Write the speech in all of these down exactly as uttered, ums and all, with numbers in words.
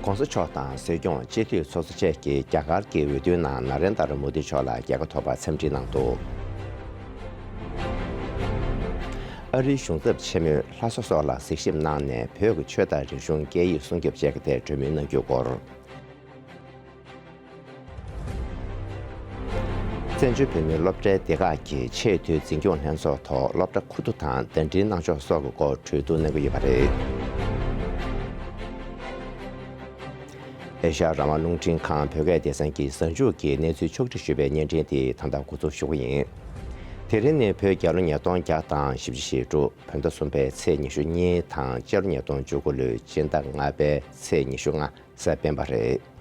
༸གོང་ས་མཆོག་དང་སྲིད་སྐྱོང་སྤྱི་འཐུས་ཚོགས་གཙོ་བཅས་ཀྱིས་རྒྱ་གར་གྱི་འོས་བསྡུའི་ནང་ན་རེན་དར་མོ་དི་མཆོག་ལ་རྒྱལ་ཁ་ཐོབ་པར་འཚམས་འདྲི་གནང་འདུག་ཨ་རིའི་གཞུང་ཚབ་ཆེན་མོས་ལྷ་ས་སོགས་ལ་གཟིགས་ཞིབ་གནང་ནས། བོད་ཀྱི་ཆོས་དང་རིག་གཞུང་། སྐད་ཡིག་སྲུང་སྐྱོབ་བཅས་ཀྱི་ཐད་གྲོས་མོལ་གནང་རྒྱུའི་སྐོར། བཙན་བྱོལ་བོད་མིའི་སློབ་གྲྭའི་སྡེ་ཁག་གིས་ཆེས་མཐོའི་འཛིན་སྐྱོང་ལྷན་ཚོགས་ཐོག་སློབ་གྲྭ་ཁུ་བསྡུ་དང་ཟླ་སྒྲིལ་གནང་ཕྱོགས་སོགས་ཀྱི་སྐོར་གྲོས་བསྡུར་གནང་གི་ཡོད་པ་རེད། ཨེ་ཤ་ཡ་རང་དབང་རླུང་འཕྲིན་ཁང་བོད་སྐད་སྡེ་ཚན་གྱིས་གཟའ་མཇུག་གི་གནས་ཚུལ་ཕྱོགས་བསྒྲིགས་ཞུས་པའི་བརྙན་འཕྲིན་དེ་ད་ལྟ་འགོ་འཛུགས་ཞུ་གི་ཡིན། དེ་རིང་ནི་བོད་རྒྱལ་ལོ་ཉིས་སྟོང་བརྒྱ་དང་བཞི་བཅུ་ཞེ་དྲུག་བོད་ཟླ་གསུམ་པའི་ཚེས་ཉི་ཤུ་གཉིས་དང་སྤྱི་ལོ་ཉིས་སྟོང་བཅུ་དགུ་ལོའི་སྤྱི་ཟླ་ལྔ་པའི་ཚེས་ཉི་ཤུ་ལྔ་གཟའ་སྤེན་པ་རེད།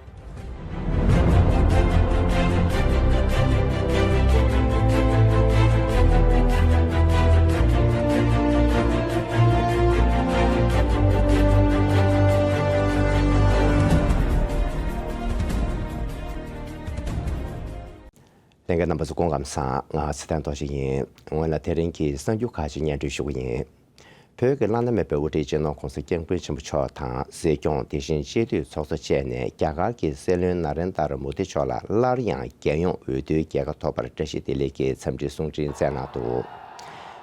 ལྷན་རྒྱས་རྣམ་པ་ཚོ་སྐུ་ཁམས་བཟང་། ང་ཚེ་བརྟན་རྡོ་རྗེ་ཡིན། སྔོན་ལ་དེ་རིང་གི་གསར་འགྱུར་ཁག་ཅིག་སྙན་སྒྲོན་ཞུ་གི་ཡིན། བོད་ཀྱི་བླ་ན་མེད་པའི་དབུ་ཁྲིད་སྤྱི་ནོར་༸གོང་ས་༸སྐྱབས་མགོན་ཆེན་པོ་མཆོག་དང་སྲིད་སྐྱོང་། དེ་བཞིན་སྤྱི་འཐུས་ཚོགས་གཙོ་བཅས་ནས་རྒྱ་གར་གྱི་སྲིད་བློན་ན་རེན་དར་མོ་དི་མཆོག་ལ་སླར་ཡང་རྒྱལ་ཡོངས་འོས་བསྡུའི་རྒྱལ་ཁ་ཐོབ་པར་བཀྲ་ཤིས་བདེ་ལེགས་ཀྱི་འཚམས་འདྲི་གསུང་འཕྲིན་བསྩལ་གནང་འདུག་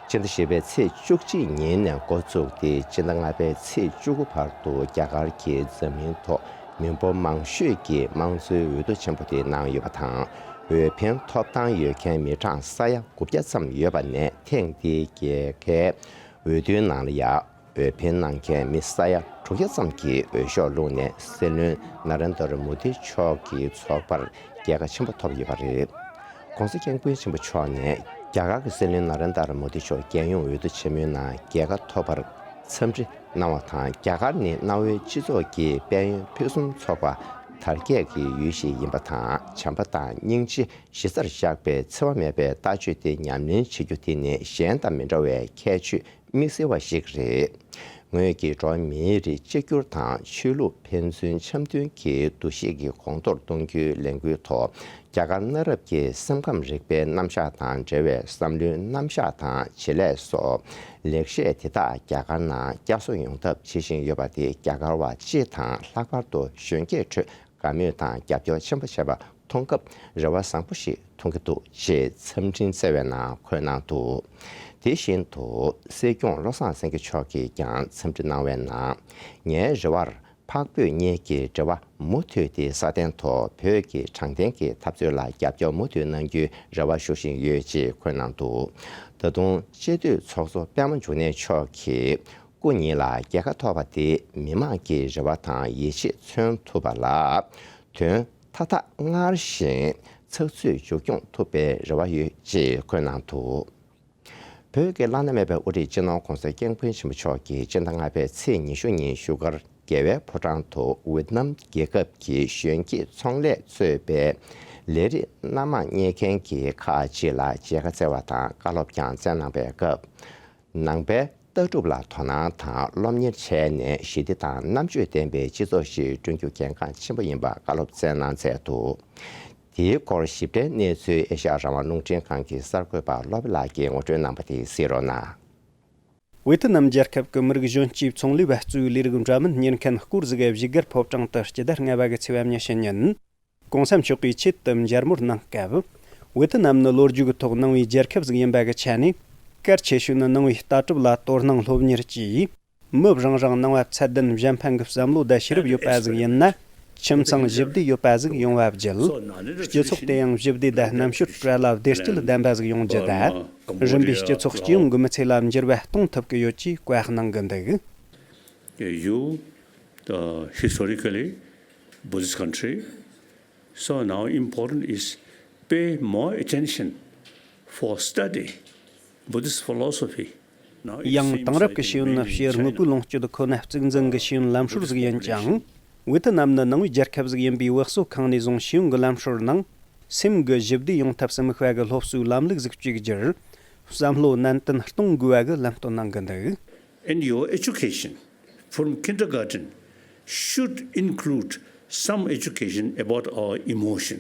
སྤྱི་ཟླ་བཞི་པའི་ཚེས་བཅུ་གཅིག་ཉིན་ནས་འགོ་བཙུགས་ཏེ། སྤྱི་ཟླ་ལྔ་པའི་ཚེས་བཅུ་དགུ་བར་དུ་རྒྱ་གར་གྱི་འཛམ་གླིང་ཐོག་མི་འབོར་མང་ཤོས་ཀྱི་དམངས་གཙོའི་འོས་བསྡུ་ཆེན་པོ་དེ་གནང་ཡོད་པ་དང་། འོས་འཕེན་ཐོབ་ཐང་ཡོད་མཁན་མི་གྲངས་ས་ཡ་དགུ་བརྒྱ་ཙམ་ཡོད་པ་ནས། ཐེངས་འདིའི་རྒྱལ་ཁའི་འོས་བསྡུའི་ནང་ལ་ཡང་འོས་འཕེན་གནང་མཁན་མི་ས་ཡ་དྲུག་བརྒྱ་ཙམ་གྱིས་འོས་ཤོག་བླུགས་ནས། སྲིད་བློན་ན་རེན་དར་མོ་དི་མཆོག་གི་ཚོགས་པར་རྒྱལ་ཁ་ཆེན་པོ་ཐོབ་ཡོད་པ་རེད། ༸གོང་ས་༸སྐྱབས་མགོན་ཆེན་པོ་མཆོག་ནས་རྒྱ་གར་གྱི་སྲིད་བློན་ན་རེན་དར་མོ་དི་མཆོག་རྒྱལ་ཡོངས་འོས་བསྡུ་ཆེན་མོའི་ནང་རྒྱལ་ཁ་ཐོབ་པར་འཚམས་འདྲི་གནང་བ་དང་། རྒྱ་གར་ནི་གནའ་བོའི་སྤྱི་ཚོགས་ཀྱི་དཔལ་ཡོན་ཕུན་སུམ་ཚོགས་པ་དར་རྒྱས་ཀྱི་ཡུལ་ཞིག་ཡིན་པ་དང་། བྱམས་པ་དང་སྙིང་རྗེ་གཞི་རྩར་བཞག་པའི་འཚེ་བ་མེད་པའི་ལྟ་སྤྱོད་དེ་ཉམས་ལེན་བྱེད་རྒྱུ་དེ་ནི་གཞན་དང་མི་འདྲ་བའི་ཁྱད་ཆོས་དམིགས་བསལ་བ་ཞིག་རེད། ངོས་ཀྱིས་འགྲོ་བ་མིའི་རིགས་གཅིག་གྱུར་དང་ཆོས་ལུགས་ཕན་ཚུན་འཆམ་མཐུན་གྱི་འདུ་ཤེས་ཀྱི་གོང་མཐོར་གཏོང་རྒྱུའི་ལས་འགུལ་ཐོག་རྒྱ་གར་གནའ་རབས་ཀྱི་སེམས་ཁམས་རིག་པའི་རྣམ་གཞག་དང་འབྲེལ་བའི་བསམ་བློའི་རྣམ་གཞག་དང་བྱེད་ལས་སོགས་ལེགས་བཤད་དེ་དག་རྒྱ་གར་ནང་བསྐྱར་གསོ་ཡོང་ཐབས་བྱེད་བཞིན་ཡོད་པ་དེ་རྒྱ་གར་བ་སྤྱི་དང་ལྷག་པར་དུ་གཞོན་སྐྱེས་ཁྲོད་དགའ་མོས་དང་རྒྱབ་སྐྱོར་ཆེན་པོ་བྱས་པ་མཐོང་སྐབས་རེ་བ་བཟང་པོ་ཞིག་མཐོང་གི་འདུག་ཅེས་འཚམས་འཕྲིན་བསྩལ་བའི་ནང་འཁོད་གནང་འདུག་དེ་བཞིན་དུ་སྲིད་སྐྱོང་བློ་བཟང་སེང་གེ་མཆོག་གིས་ཀྱང་འཚམས་འདྲི་གནང་བའི་ནང་། ངའི་རེ་བར་འཕགས་བོད་གཉིས་ཀྱི་འབྲེལ་བ་མུ་མཐུད་དེ་སྲ་བརྟན་ཐོག་བོད་ཀྱི་དྲང་བདེན་གྱི་འཐབ་རྩོད་ལ་རྒྱབ་སྐྱོར་མུ་མཐུད་གནང་རྒྱུའི་རེ་བ་ཞུ་བཞིན་ཡོད་ཅེས་འཁོད་གནང་འདུག་ད་དུང་སྤྱི་འཐུས་ཚོགས་གཙོ་པད་མ་འབྱུང་གནས་མཆོག་གིས། སྐུ་ཉིད་ལ་རྒྱལ་ཁ་ཐོབ་པ་དེ་མི་མང་གི་རེ་བ་དང་ཡིད་ཆེས་མཚོན་ཐུབ་པ་ལ། དོན་མཐའ་དག་སྔར་བཞིན་ཚགས་ཚུད་མཇུག་སྐྱོང་ཐུབ་པའི་རེ་བ་ཡོད་ཅེས་འཁོད་གནང་འདུག་བོད་ཀྱི་བླ་ན་མེད་པའི་དབུ་ཁྲིད་སྤྱི་ནོར་༸གོང་ས་༸སྐྱབས་མགོན་ཆེན་པོ་མཆོག་གིས་སྤྱི་ཟླ་ལྔ་པའི་ཚེས་ཉི་ཤུ་ཉིན་བཞུགས་སྒར་རྒྱལ་བའི་ཕོ་བྲང་དུ་ཝེ་ཏི་ནམ་རྒྱལ་ཁབ་ཀྱི་གཞོན་སྐྱེས་ཚོང་ལས་གཙོས་པའི་ལས་རིགས་སྣ་མང་གཉེར་མཁན་གྱི་ཁག་ཅིག་ལ་མཇལ་ཁ་བསྩལ་བ་དང་བཀའ་སློབ་ཀྱང་བསྩལ་གནང་པའི་སྐབས། ནང་པའི་ལྟ་གྲུབ་ལ་དོ་སྣང་དང་སློབ་གཉེར་བྱས་ནས་ཞི་བདེ་དང་རྣམ་དཔྱོད་ལྡན་པའི་སྤྱི་ཚོགས་ཤིག་བསྐྲུན་རྒྱུ་གལ་འགངས་ཆེན་པོ་ཡིན་པ་བཀའ་སློབ་སྩལ་གནང་མཛད་འདུག་དེའི་སྐོར་ཞིབ་ཕྲའི་གནས་ཚུལ་ཨེ་ཤ་ཡ་རང་དབང་རླུང་འཕྲིན་ཁང་གི་གསར་འགོད་པ་བློ་བྷེ་ལགས་ཀྱིས་ངོ་སྤྲོད་གནང་པ་དེ་གཟིགས་རོགས་གནང་། ཝེ་ཐི་ནམ་རྒྱལ་ཁབ་ཀྱི་མི་རིགས་གཞོན་སྐྱེས་ཚོང་ལས་པ་གཙོས་ལས་རིགས་འདྲ་མིན་གཉེར་མཁན་སྐོར་ཟིག་གིས་བཞུགས་སྒར་ཕོ་བྲང་དུ་སྤྱི་ཟླ་ལྔ་པ་གི་ཚེས་པ་ཉི་ཤུ་ཉིན། ༸གོང་ས་མཆོག་གིས་ཆེད་དུ་མཇལ་མོལ་གནང་སྐབས། ཝེ་ཐི་ནམ་ནི་ལོ་རྒྱུས་ཀྱི་ཐོག་ནང་པའི་རྒྱལ་ཁབ་ཟིག་ཡིན་པ་གི་ཆ་ནས། གལ་ཆེ་ཤོས་ནི་ནང་པའི་ལྟ་གྲུབ་ལ་དོ་སྣང་སློབ་གཉེར་གྱིས། མི་རང་རང་ནང་པ་ཚད་ལྡན་གཞན་ཕན་གྱི་བསམ་བློ་དང་ཤེས་རབ་ཡོད་པ་ཟིག་ཡིན་ན། ཁྱིམ་ཚང་ཞི་བདེ་ཡོད་པ་ཟིག་ཡོང་བ་བརྒྱུད། སྤྱི་ཚོགས་དེ་ཡང་ཞི་བདེ་དང་རྣམ་དཔྱོད་བྲལ་ལ་བདེ་སྐྱིད་ལྡན་པ་ཟིག་ཡོང་རྒྱུ་དང་། རིམ་པས་སྤྱི་ཚོགས་སྤྱི་ཡོངས་ཀྱི་མི་ཚེ་ལ་འགྱུར་བ་གཏོང་ཐུབ་ཀྱི་ཡོད་ཅེས་བཀའ་གནང་གི་འདུག་ཡུ། Historically, Buddhist country. So now important is pay more attention for study Buddhist philosophy. Now it ཡང་དེང་རབས་ཀྱི་ཤེས་ཡོན་ནི་ཕྱིའི་དངོས་པོའི་ལོངས་སྤྱོད་ཁོ་ན་གཙིགས་འཛིན་གྱི་ཤེས་ཡོན་ལམ་སྲོལ་ཟིག་ཡིན་ཀྱང་། ཝེ་ཐི་ནམ་ནི་ནང་པའི་རྒྱལ་ཁབ་ཟིག་ཡིན་པའི་བུ་གསོ་ཁང་ནས་བཟུང་ཤེས་ཡོན་གྱི་ལམ་སྲོལ་ནང་། སེམས་ཀྱི་ཞི་བདེ་ཡོང་ཐབས་སུ་དམིགས་པ་གི་སློབ་གསོའི་ལམ་ལུགས་ཟིག་གཅིག་གྱུར། བསམ་བློ་ནན་ཏན་གཏོང་དགོས་པ་གི་ལམ་སྟོན་གནང་གི་འདུག And your education from kindergarten should include some education about our emotion.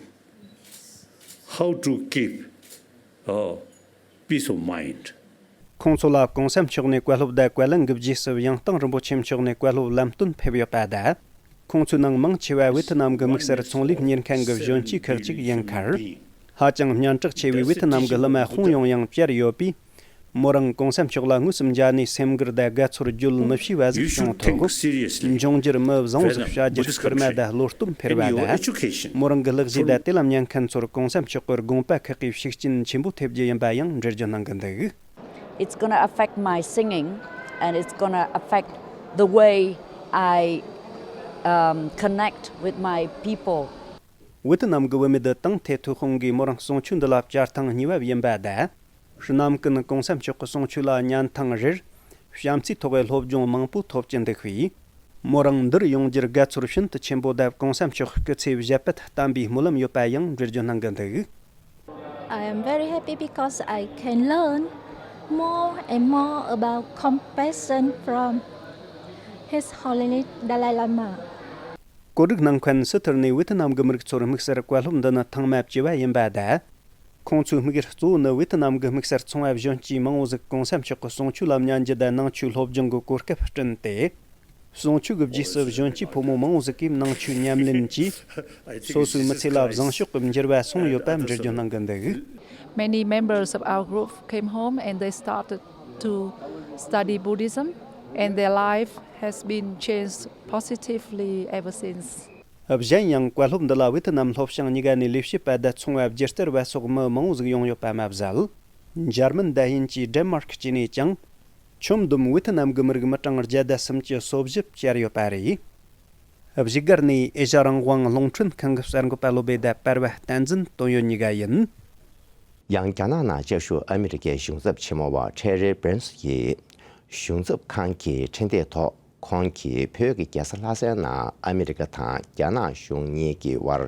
How to keep a peace of mind. ཁོང་ཚོ་ལ་༸གོང་ས་མཆོག་ནས་བཀའ་སློབ་དང་བཀའ་ལན་གྱི་རྗེས་སུ་ཡང་སྟེང་རིན་པོ་ཆེ་མཆོག་ནས་བཀའ་སློབ་ལམ་སྟོན་ཕེབས་ཡོད་པ་དང་། ཁོང་ཚོའི་ནང་མང་ཆེ་བ་ཝེ་ཐི་ནམ་གྱི་དམིགས་བསལ་ཚོང་ལས་གཉེར་མཁན་གྱི་གཞོན་སྐྱེས་ཁག་ཅིག་ཡིན་ཁར། ཧ་ཅང་སྙན་གྲགས་ཆེ་བའི་ཝེ་ཐི་ནམ་གྱི་གླུ་མ་ཧུང་ཡོང་ཡང་བཅར་ཡོད་པས། མོ་རང་གོང་ས་མཆོག་ལ་དངོས་སུ་མཇལ་ནས་སེམས་འགུལ་དང་དགའ་ཚོར་བརྗོད་མི་ཤེས་པ་ཟིག་བྱུང་ཐོག་འབྱུང་འགྱུར་མི་བཟང་བོ་ཟིག་བྱ་རྒྱུར་སྐུལ་མ་དང་བློ་སྟོབས་འཕེར་བ་དང་། མོ་རང་གི་གླུ་གཞས་དང་དེ་ལ་མཉན་མཁན་ཚོར་གོང་ས་མཆོག་གི་དགོངས་པ་ཁག་གིས་ཤུགས་རྐྱེན་ཆེན་པོ་ཐེབས་རྒྱུ་ཡིན་པ་ཡང་འགྲེལ་བརྗོད་གནང་གི་འདུག It's gonna affect my singing, and it's gonna affect the way I um, connect with my people. ཝེ་ཐི་ནམ་གྱི་བུད་མེད་ཏང་ཐེ་ཐུ་ཧུང་གིས་མོ་རང་གསུང་ཆོས་འདི་ལ་བཅར་ཐེངས་གཉིས་པ་ཡིན་པ་དང་། གནམ་ཀུན་གོང་ས་མཆོག་གི་གསུང་ཆོས་ལ་ཉན་ཐེངས་རེར། བྱམས་བརྩེའི་ཐོག་གི་སློབ་སྦྱོང་མང་པོ་ཐོབ་ཀྱི་འདུག་པས། མོ་རང་འདིར་ཡོང་རྒྱུར་དགའ་ཚོར་ཤིན་ཏུ་ཆེན་པོ་དང་གོང་ས་མཆོག་སྐུ་ཚེ་ཞབས་པད་བརྟན་པའི་སྨོན་ལམ་ཡོད་པ་ཡང་འགྲེལ་བརྗོད་གནང་གི་འདུག I am very happy because I can learn more and more about compassion from His Holiness Dalai Lama. བཀོད་སྒྲིག་གནང་མཁན་སི་ཐིར་ནས་ཝེ་ཐི་ནམ་གྱི་མི་རིགས་ཚོར་དམིགས་བསལ་བཀའ་སློབ་འདི་ནི་ཐེངས་མ་བཅུ་བ་ཡིན་པ་དང་། ཁོང་ཚོའི་དམིགས་ཡུལ་གཙོ་བོ་ནི་ཝེ་ཐི་ནམ་གྱི་དམིགས་བསལ་ཚོང་བ་གཞོན་སྐྱེས་མང་བོ་ཟིག་གོང་ས་མཆོག་གི་གསུང་ཆོས་ལ་མཉན་རྒྱུ་དང་ནང་ཆོས་སློབ་སྦྱོང་གི་གོ་སྐབས་བསྐྲུན་ཏེ། གསུང་ཆོས་ཀྱི་རྗེས་སུ་གཞོན་སྐྱེས་ཕོ་མོ་མང་བོ་ཟིག་གིས་ནང་ཆོས་ཉམས་ལེན་གྱིས། སོ་སོའི་མི་ཚེ་ལ་བཟང་ཕྱོགས་ཀྱི་འགྱུར་བ་སོང་ཡོད་པ་འགྲེལ་བརྗོད་གནང་གི་འདུག Many members of our group came home and they started to study Buddhism, and their life has been changed positively ever since. གཞན་ཡང་བཀའ་སློབ་འདི་ལ་ཝེ་ཐི་ནམ་ལྷོ་བྱང་གཉིས་ཀ་ནས་ལས་བྱེད་པ་དང་ཚོང་བ་སྒྱུ་རྩལ་བ་སོགས་མི་མང་བོ་ཟིག་ཡོང་ཡོད་པ་མ་ཟད། འཇར་མན་དང་དབྱིན་ཇི། ཌེན་མར་ཀི་བཅས་ནས་ཀྱང་། ཁྱོན་བསྡོམས་ཝེ་ཐི་ནམ་གྱི་མི་རིགས་མི་གྲངས་བརྒྱ་དང་སུམ་ཅུ་སོ་བཞི་བཅར་ཡོད་པ་རེད། བཞུགས་སྒར་ནས་ཨེ་ཤ་རང་དབང་རླུང་འཕྲིན་ཁང་གི་གསར་འགོད་པ་བློ་བྷེ་དང་པར་བ་བསྟན་འཛིན་དོན་ཡོད་གཉིས་ཀ་ཡིན། ཡང་རྒྱ་ནག་ནང་བཅའ་བཞུགས་ཨ་མི་རི་ཀའི་གཞུང་ཚབ་ཆེན་མོ་བ་ཊེ་རི་བྷེན་སི་ཡིས། གཞུང་ཚབ་ཁང་གི་འཕྲིན་སྟེགས་ཐོག་ཁོང་གིས་བོད་ཀྱི་རྒྱལ་ས་ལྷ་སའི་ནང་ཨ་མི་རི་ཀ་དང་རྒྱ་ནག་གཞུང་གཉིས་ཀྱི་དབར་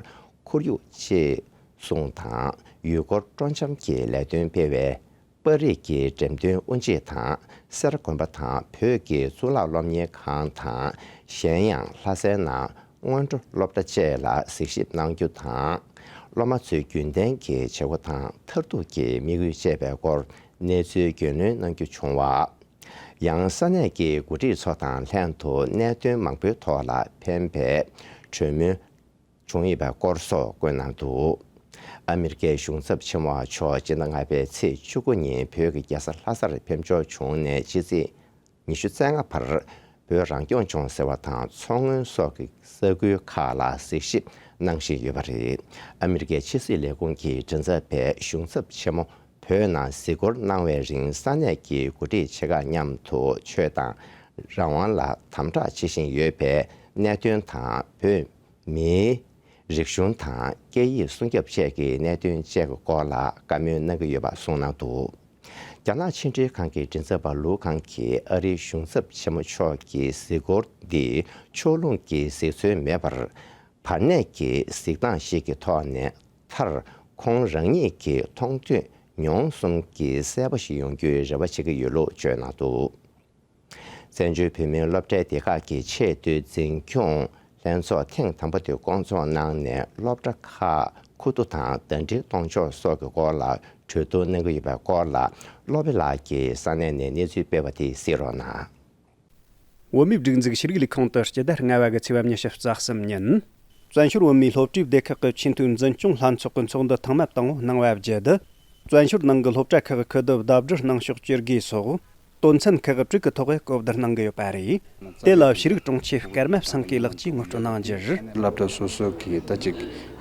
ཁོར་ཡུག་གཅེས་སྲུང་དང་ཡུལ་སྐོར་སྤྲོ་འཆམ་གྱི་ལས་དོན་སྤེལ་བའི། པར་རིས་ཀྱི་འགྲེམས་སྟོན་དབུ་འབྱེད་དང་སེ་ར་དགོན་པ་དང་བོད་ཀྱི་གཙུག་ལག་སློབ་གཉེར་ཁང་དང་། གཞན་ཡང་ལྷ་སའི་ནང་སྔོན་འགྲོ་སློབ་གྲྭ་བཅས་ལ་གཟིགས་ཞིབ་གནང་རྒྱུ་དང་། སློབ་མ་ཚོའི་རྒྱུན་ལྡན་གྱི་བྱེད་སྒོ་དང་མཐར་ཐུག་གི་དམིགས་ཡུལ་བཅས་པའི་སྐོར་གནས་ཚུལ་རྒྱུས་ལོན་གནང་རྒྱུ་བྱུང་བ། ཡང་ས་གནས་ཀྱི་འགོ་ཁྲིད་ཚོ་དང་ལྷན་དུ་གནད་དོན་མང་པོའི་ཐོག་ལ་ཕན་པའི་གྲོས་མོལ། བྱུང་ཡོད་པའི་སྐོར་སོགས་བཀོད་གནང་འདུག་ཨ་མི་རི་ཀའི་གཞུང་ཚབ་ཆེན་མོ་མཆོག་སྤྱི་ཟླ་ལྔ་པའི་ཚེས་བཅུ་དགུ་ཉིན་བོད་ཀྱི་རྒྱལ་ས་ལྷ་སར་ཕེབས་འབྱོར་བྱུང་ནས་ཕྱི་ཚེས་ཉི་ཤུ་རྩ་ལྔ་བར་བོད་རང་སྐྱོང་ལྗོངས་ཟེར་བ་དང་མཚོ་སྔོན་སོགས་ཀྱི་ས་ཁུལ་ཁག་ལ་གཟིགས་ཞིབ་གནང་བཞིན་ཡོད་པ་རེད། ཨ་མི་རི་ཀའི་ཕྱི་སྲིད་ལས་ཁུངས་ཀྱི་མགྲིན་ཚབ་པས་གཞུང་ཚབ་ཆེན་མོ་བོད་ནང་གཟིགས་སྐོར་གནང་བའི་རིང་ས་གནས་ཀྱི་འགོ་ཁྲིད་ཆེ་ཁག་མཉམ་དུ་ཆོས་དང་རང་དབང་ལ་དམ་དྲག་བྱེད་བཞིན་ཡོད་པའི་གནད་དོན་དང་བོད། མིའི་རིག་གཞུང་དང་སྐད་ཡིག་སྲུང་སྐྱོབ་བཅས་ཀྱི་གནད་དོན་བཅས་ཀྱི་སྐོར་ལ་བཀའ་མོལ་གནང་གི་ཡོད་པ་གསུངས་གནང་འདུག་རྒྱ་ནག་ཕྱི་འབྲེལ་ཁང་གི་མགྲིན་ཚབ་པ་ལུའུ་ཁང་གིས་ཨ་རིའི་གཞུང་ཚབ་ཆེན་མོ་མཆོག་གི་གཟིགས་སྐོར་འདི་ཕྱོགས་ལྷུང་གི་གཟིགས་ཚུལ་མེད་པར། བར་གནས་ཀྱི་གཟིགས་སྟངས་ཤིག་གི་ཐོག་ནས་མཐར་ཁོང་རང་ཉིད་ཀྱིས་མཐོང་ཐོས་མྱོང་གསུམ་གྱི་གསལ་པོ་ཞིག་ཡོང་རྒྱུའི་རེ་བ་བྱེད་ཀྱི་ཡོད་ལུགས་བརྗོད་གནང་འདུག་བཙན་བྱོལ་བོད་མིའི་སློབ་གྲྭའི་སྡེ་ཁག་གི་ཆེས་མཐོའི་འཛིན་སྐྱོང་ལྷན་ཚོགས་ཐེངས་དང་པོ་དེ་བསྐོང་ཚོགས་གནང་ནས་སློབ་གྲྭ་ཁག་ཁུ་བསྡུ་དང་ཟླ་སྒྲིལ་གཏོང་ཕྱོགས་སོགས་ཀྱི་སྐོར་ལ་གྲོས་བསྡུར་གནང་གི་ཡོད་པའི་སྐོར་ལ་བློ་བྷེ་ལགས་ཀྱིས་ས་གནས་ནས་གནས་ཚུལ་སྤེལ་བ་དེ་གཟིགས་རོགས་གནང་། བོད་མིའི་སྒྲིག་འཛུགས་ཤེས་རིག་ལས་ཁུངས་དུ་སྤྱི་ཟླ་ལྔ་པ་གི་ཚེས་པ་ཉི་ཤུ་རྩ་གསུམ་ཉིན། བཙན་བྱོལ་བོད་མིའི་སློབ་གྲྭའི་སྡེ་ཁག་གི་ཆེས་མཐོའི་འཛིན་སྐྱོང་ལྷན་ཚོགས་ཀྱི་ཚོགས་འདུ་ཐེངས་མ་དང་པོ་གནང་བ་བརྒྱུད། བཙན་བྱོལ་ནང་གི་སློབ་གྲྭ་ཁག་ཁུ་བསྡུ་ཟླ་སྒྲིལ་གནང་ཕྱོགས་བཅོས་དགོས་སོགས། དོན་ཚན་ཁག་དྲུག་གི་ཐོག་གི་གོ་བསྡུར་གནང་གི་ཡོད་པ་རེད། དེ་ལ་ཤེས་རིག་དྲུང་ཆེ་ཀརྨ་བསམ་མཁས་ལགས་ཀྱིས་ངོ་སྤྲོད་གནང་རྒྱུར། སློབ་གྲྭ་སོ་སོ་གི་ད་ཅིག་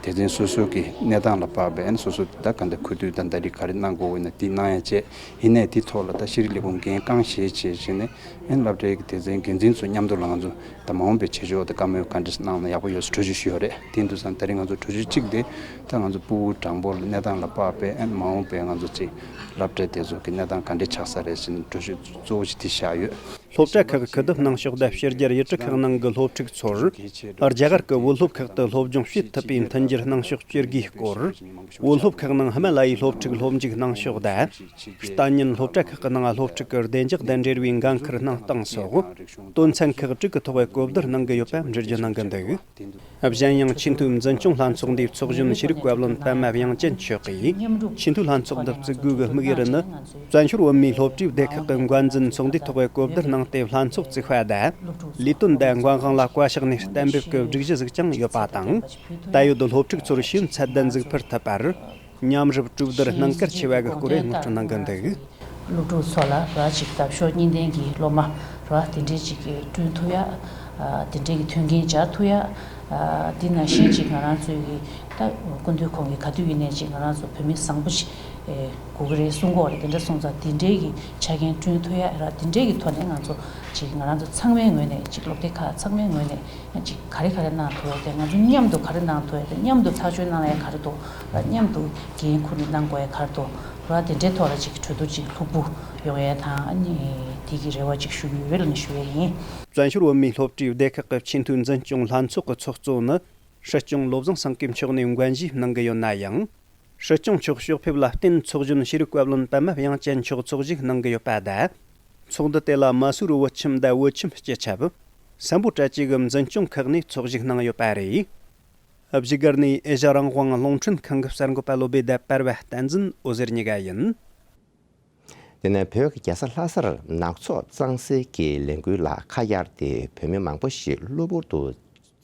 སྡེ་ཚན་སོ་སོ་གི་གནས་སྟངས་ལ་དཔག་པའི་ཨན་སོ་སོ་ད་ག་འདྲ་ཁུ་བསྡུ་དང་ཟླ་སྒྲིལ་ག་རེ་གནང་དགོས་འོས་ན་དེ་གནང་ཡ་བྱས། ཡིན་ནའི་དེ་ཐོག་ལ་ད་ཤེས་རིག་ལས་ཁུངས་འགན་རྐྱང་བཞེས་བྱས་བྱས་ནས་ཨན་སློབ་གྲྭའི་གི་སྡེ་ཚན་འགན་འཛིན་ཚོ་མཉམ་དུ་ལ་ང་ཚོ་ད་མ་འོངས་པའི་བྱེད་ཕྱོགས་ད་བཀའ་མོལ་ག་འདྲ་གནང་ན་ཡག་པོ་ཡོད་ས་གྲོས་ཆོད་ཞུས་ཡོད་རེད། དེ་འདུག་ཙང་ད་རིང་ང་ཚོ་གྲོས་ཆོད་གཅིག་དེ་ད་ང་ཚོ་ཕྲུ་གུ་གྲངས་འབོར་ལ་གནས་སྟངས་ལ་དཔག་པའི་ཨན་མ་འོངས་པའི་ང་ཚོ་ཅིག་སློབ་གྲྭ་དེ་ཚོ་གི་གནས་སྟངས་ག་འདྲ་ཆགས་ས་རེད་ཟེར་ནས་གྲོས་ཆོད་གཙོ་བོ་ཞིག་དེ་བཞག་ཡོད། སློབ་གྲྭ་ཁག་ཁུ་བསྡུ་གནང་ཕྱོགས་དང་ཕྱི་རྒྱལ་ཡུལ་གྲུ་ཁག་ནང་གི་སློབ་ཕྲུག་ཚོར། རྒྱ་གར་གྱི་བོད་སློབ་ཁག་ཏུ་སློབ་སྦྱོང་བྱེད་ཐུབ་པའི་མཐུན་འགྱུར་གནང་ཕྱོགས་བཅོས་དགོས་སྐོར། བོད་སློབ་ཁག་ནང་ཧི་མ་ལ་ཡའི་སློབ་ཕྲུག་སློབ་འཇུག་གནང་ཕྱོགས་དང་། གཏན་ཉིན་སློབ་གྲྭ་ཁག་གི་ནང་སློབ་ཕྲུག་གི་བདེ་འཇགས་དང་འབྲེལ་བའི་འགན་འཁུར་གནང་སྟངས་སོགས། དོན་ཚན་ཁག་དྲུག་གི་ཐོག་གི་གོ་བསྡུར་གནང་གི་ཡོད་པ་འགྲེལ་བརྗོད་གནང་གི་འདུག་གཞན་ཡང་ཆེས་མཐོའི་འཛིན་སྐྱོང་ལྷན་ཚོགས་འདིའི་ཚོགས་གཞོན་ཤེས་རིག་བཀའ་བློན་པད་མ་དབྱངས་ཅན་མཆོག་གིས། ཆེས་མཐོའི་ལྷན་ཚོགས་འདི་བཙུགས་དགོས་ཀྱི་དམིགས་ཡུལ་ནི། བཙན་བྱོལ་བོད་མིའི་སློབ་གྲྭའི་སྡེ་ཁག་གི་འགན་འཛིན་ཚོགས་འདུའི་ཐོག་གི་གོ་བསྡུར་གནང་ དེ་ལྷན་ཚོགས་བཙུགས་པ་དང་། ལས་དོན་དང་འགན་དབང་ལ་བཀའ་ཤག་ནས་གཏན་འབེབས་ཀྱི་སྒྲིག་གཞི་ཟིག་ཀྱང་ཡོད་པ་དང་། ད་ཡོད་སློབ་ཕྲུག་ཚོར་ཤེས་ཡོན་ཚད་ལྡན་ཟིག་འཕུར་ཐུབ་པར། མཉམ་རུབ་གྲོས་བསྡུར་གནང་གལ་ཆེ་བ་གི་སྐོར་ངོ་སྤྲོད་གནང་གི་འདུག། སློབ་ཕྲུག་ཚོ་ལ་ར་ཅིག་འདབ་གཤོག་གཉིས་ལྡན་གྱི་སློབ་མ་ར་དེ་འདྲའི་ཅིག་བསྐྲུན་ཐུབ་ཡ། དེ་འདྲའི་གི་མཐུན་རྐྱེན་སྦྱར་ཐུབ་ཡ། དེ་ནང་བཞིན་ཅིག་ང་རང་ཚོའི་གི་ད་སྐུ་མདུན་ཁོང་གི་ག་དུས་ཡིན་ནའི་ཅིག་ང་རང་ཚོ་བོད་མི་བཟང་པོ་ཞིག་དགོས་ཀྱི་རེད་གསུང་གི་ཡོད་རེད། དེ་འདྲ་སོང་ཙང་དེ་འདྲའི་གི་ཆ་རྐྱེན་བསྐྲུན་ཐུབ་ཡ་ར་དེ་འདྲའི་གི་ཐོག་ནས་ང་ཚོ་ཅིག་ང་རང་ཚོ་ཚང་མའི་ངོས་ནས་ཅིག་སློབ་སྡེ་ཁག་ཚང་མའི་ངོས་ནས་ཅིག་ག་རེ་ག་རེ་གནང་ཐུབ་ཡ་དེ་ང་ཚོ་མཉམ་དུ་ག་རེ་གནང་ཐུབ་ཡ་དེ་མཉམ་དུ་ཐག་གཅོད་གནང་ཡ་ག་རེ་འདུག་ར་མཉམ་དུ་འགན་ཁུར་ནས་གནང་དགོས་ཡ་ག་རེ་འདུག་ར་དེ་འདྲའི་ཐོག་ལ་ཅིག་གྲོས་བསྡུར་ཅིག་ལྷུག་པོ་ཡོང་ཡ་དང་ཨ་ནི་དེ་གི་རེ་བ་ཅིག་ཞུ་གི་ཡོད་ལ་ནི་ཞུ་ཡ་ཡིན། བཙན་བྱོལ་བོད་མིའི་སློབ་གྲྭའི་སྡེ་ཁག་གི་ཆེས་མཐོའི་འཛིན་སྐྱོང་ལྷན་ཚོགས་ཀྱི་ཚོགས་གཙོ་ནི་སྲིད་སྐྱོང་བློ་བཟང་སེང་གེ་མཆོག་ནས་འགན་བཞེས་གནང་གི་ཡོད་ན་ཡང་། སྲིད་སྐྱོང་མཆོག་ཕྱོགས་ཕེབས་ལ་བརྟེན་ཚོགས་གཞོན་ཤེས་རིག་བཀའ་བློན་པདྨ་དབྱངས་ཅན་མཆོག་ཚོགས་ཞུགས་གནང་གི་ཡོད་པ་དང་། ཚོགས་འདུ་དེ་ལ་མ་སུ་རི་བོད་ཁྱིམ་དང་བོད་ཁྱིམ་སྤྱི་ཁྱབ། སམ་བྷོ་ཊ་བཅས་ཀྱི་འཛིན་སྐྱོང་ཁག་ནས་ཚོགས་ཞུགས་གནང་ཡོད་པ་རེད། བཞུགས་སྒར་ནས་ཨེ་ཤ་རང་དབང་རླུང་འཕྲིན་ཁང་གི་གསར་འགོད་པ་བློ་བྷེ་དང་པར་བ་བསྟན་འཛིན་འོད་ཟེར་གཉིས་ཀ་ཡིན། དེ་ནས་བོད་ཀྱི་རྒྱལ་ས་ལྷ་སར་ནག་ཚོགས་གཙང་སེལ་གྱི་ལས་འགུལ་ལ་ཁ་གཡར་ཏེ་བོད་མི་མང་པོ་ཞིག་གློ་བུར་དུ་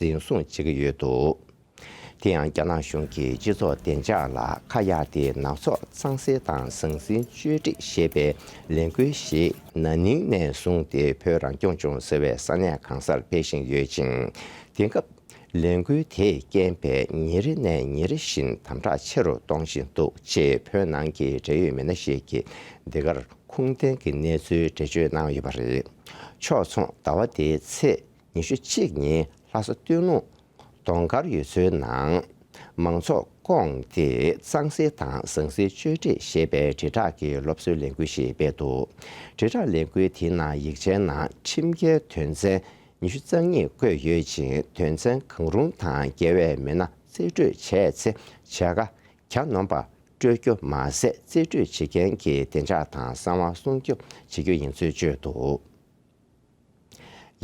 འཛིན་བཟུང་བྱེད་ཀྱི་ཡོད་འདུག། དེ་ཡང་རྒྱ་ནག་གཞུང་གིས་སྤྱི་ཚོགས་བདེ་འཇགས་ལ་ཁ་གཡར་ཏེ་ནག་ཚོགས་གཙང་སེལ་དང་ཟང་ཟིང་བཅོས་སྒྲིག་ཞེས་པའི་ལས་འགུལ་ཞིག་ན་ནིང་ནས་བཟུང་སྟེ་བོད་རང་སྐྱོང་ལྗོངས་ཟེར་བའི་ས་གནས་གང་སར་སྤེལ་བཞིན་ཡོད་ཅིང་། དེང་སྐབས། ལས་འགུལ་དེས་རྐྱེན་པས་ཉིན་རེ་ནས་ཉིན་རེ་བཞིན་དམ་དྲག་ཆེ་རུ་གཏོང་བཞིན་འདུག་ཅེས་བོད་ནང་གི་འབྲེལ་ཡོད་མི་སྣ་ཞིག་གིས་འདི་གར་ཁུངས་ལྡན་གྱི་གནས་ཚུལ་འགྲེལ་བརྗོད་གནང་ཡོད་པ་རེད། ཕྱོགས་མཚུངས་ཟླ་བ་འདིའི་ཚེས་ཉི་ཤུ་གཅིག་ཉིན་ལྷ་ས་སྟོད་ལུང་གདོང་དཀར་ཡུལ་ཚོའི་ནང་མང་ཚོགས་བསྐོངས་ཏེ་གཙང་སེལ་དང་ཟང་ཟིང་བཅོས་སྒྲིག་ཞེས་པའི་དྲིལ་བསྒྲགས་ཀྱི་སློབ་གསོའི་ལས་འགུལ་ཞིག་སྤེལ་འདུག། དྲིལ་བསྒྲགས་ལས་འགུལ་དེའི་ནང་ཡིག་ཆའི་ནང་ཁྲིམས་འགལ་དོན་ཚན་ཉི་ཤུ་རྩ་གཉིས་བཀོད་ཡོད་ཅིང་། དོན་ཚན་གང་རུང་དང་འགལ་བའི་མི་སྣ་རྩིས་སྤྲོད་བྱས་ཚེ་བྱ་དགའ་གྱ་ནོམ་པ་སྤྲོད་རྒྱུ་མ་ཟད། རྩིས་སྤྲོད་བྱེད་མཁན་གྱི་བདེ་འཇགས་དང་གསང་བ་སྲུང་སྐྱོབ་བྱེད་རྒྱུ་ཡིན་ཚུལ་བརྗོད་འདུག།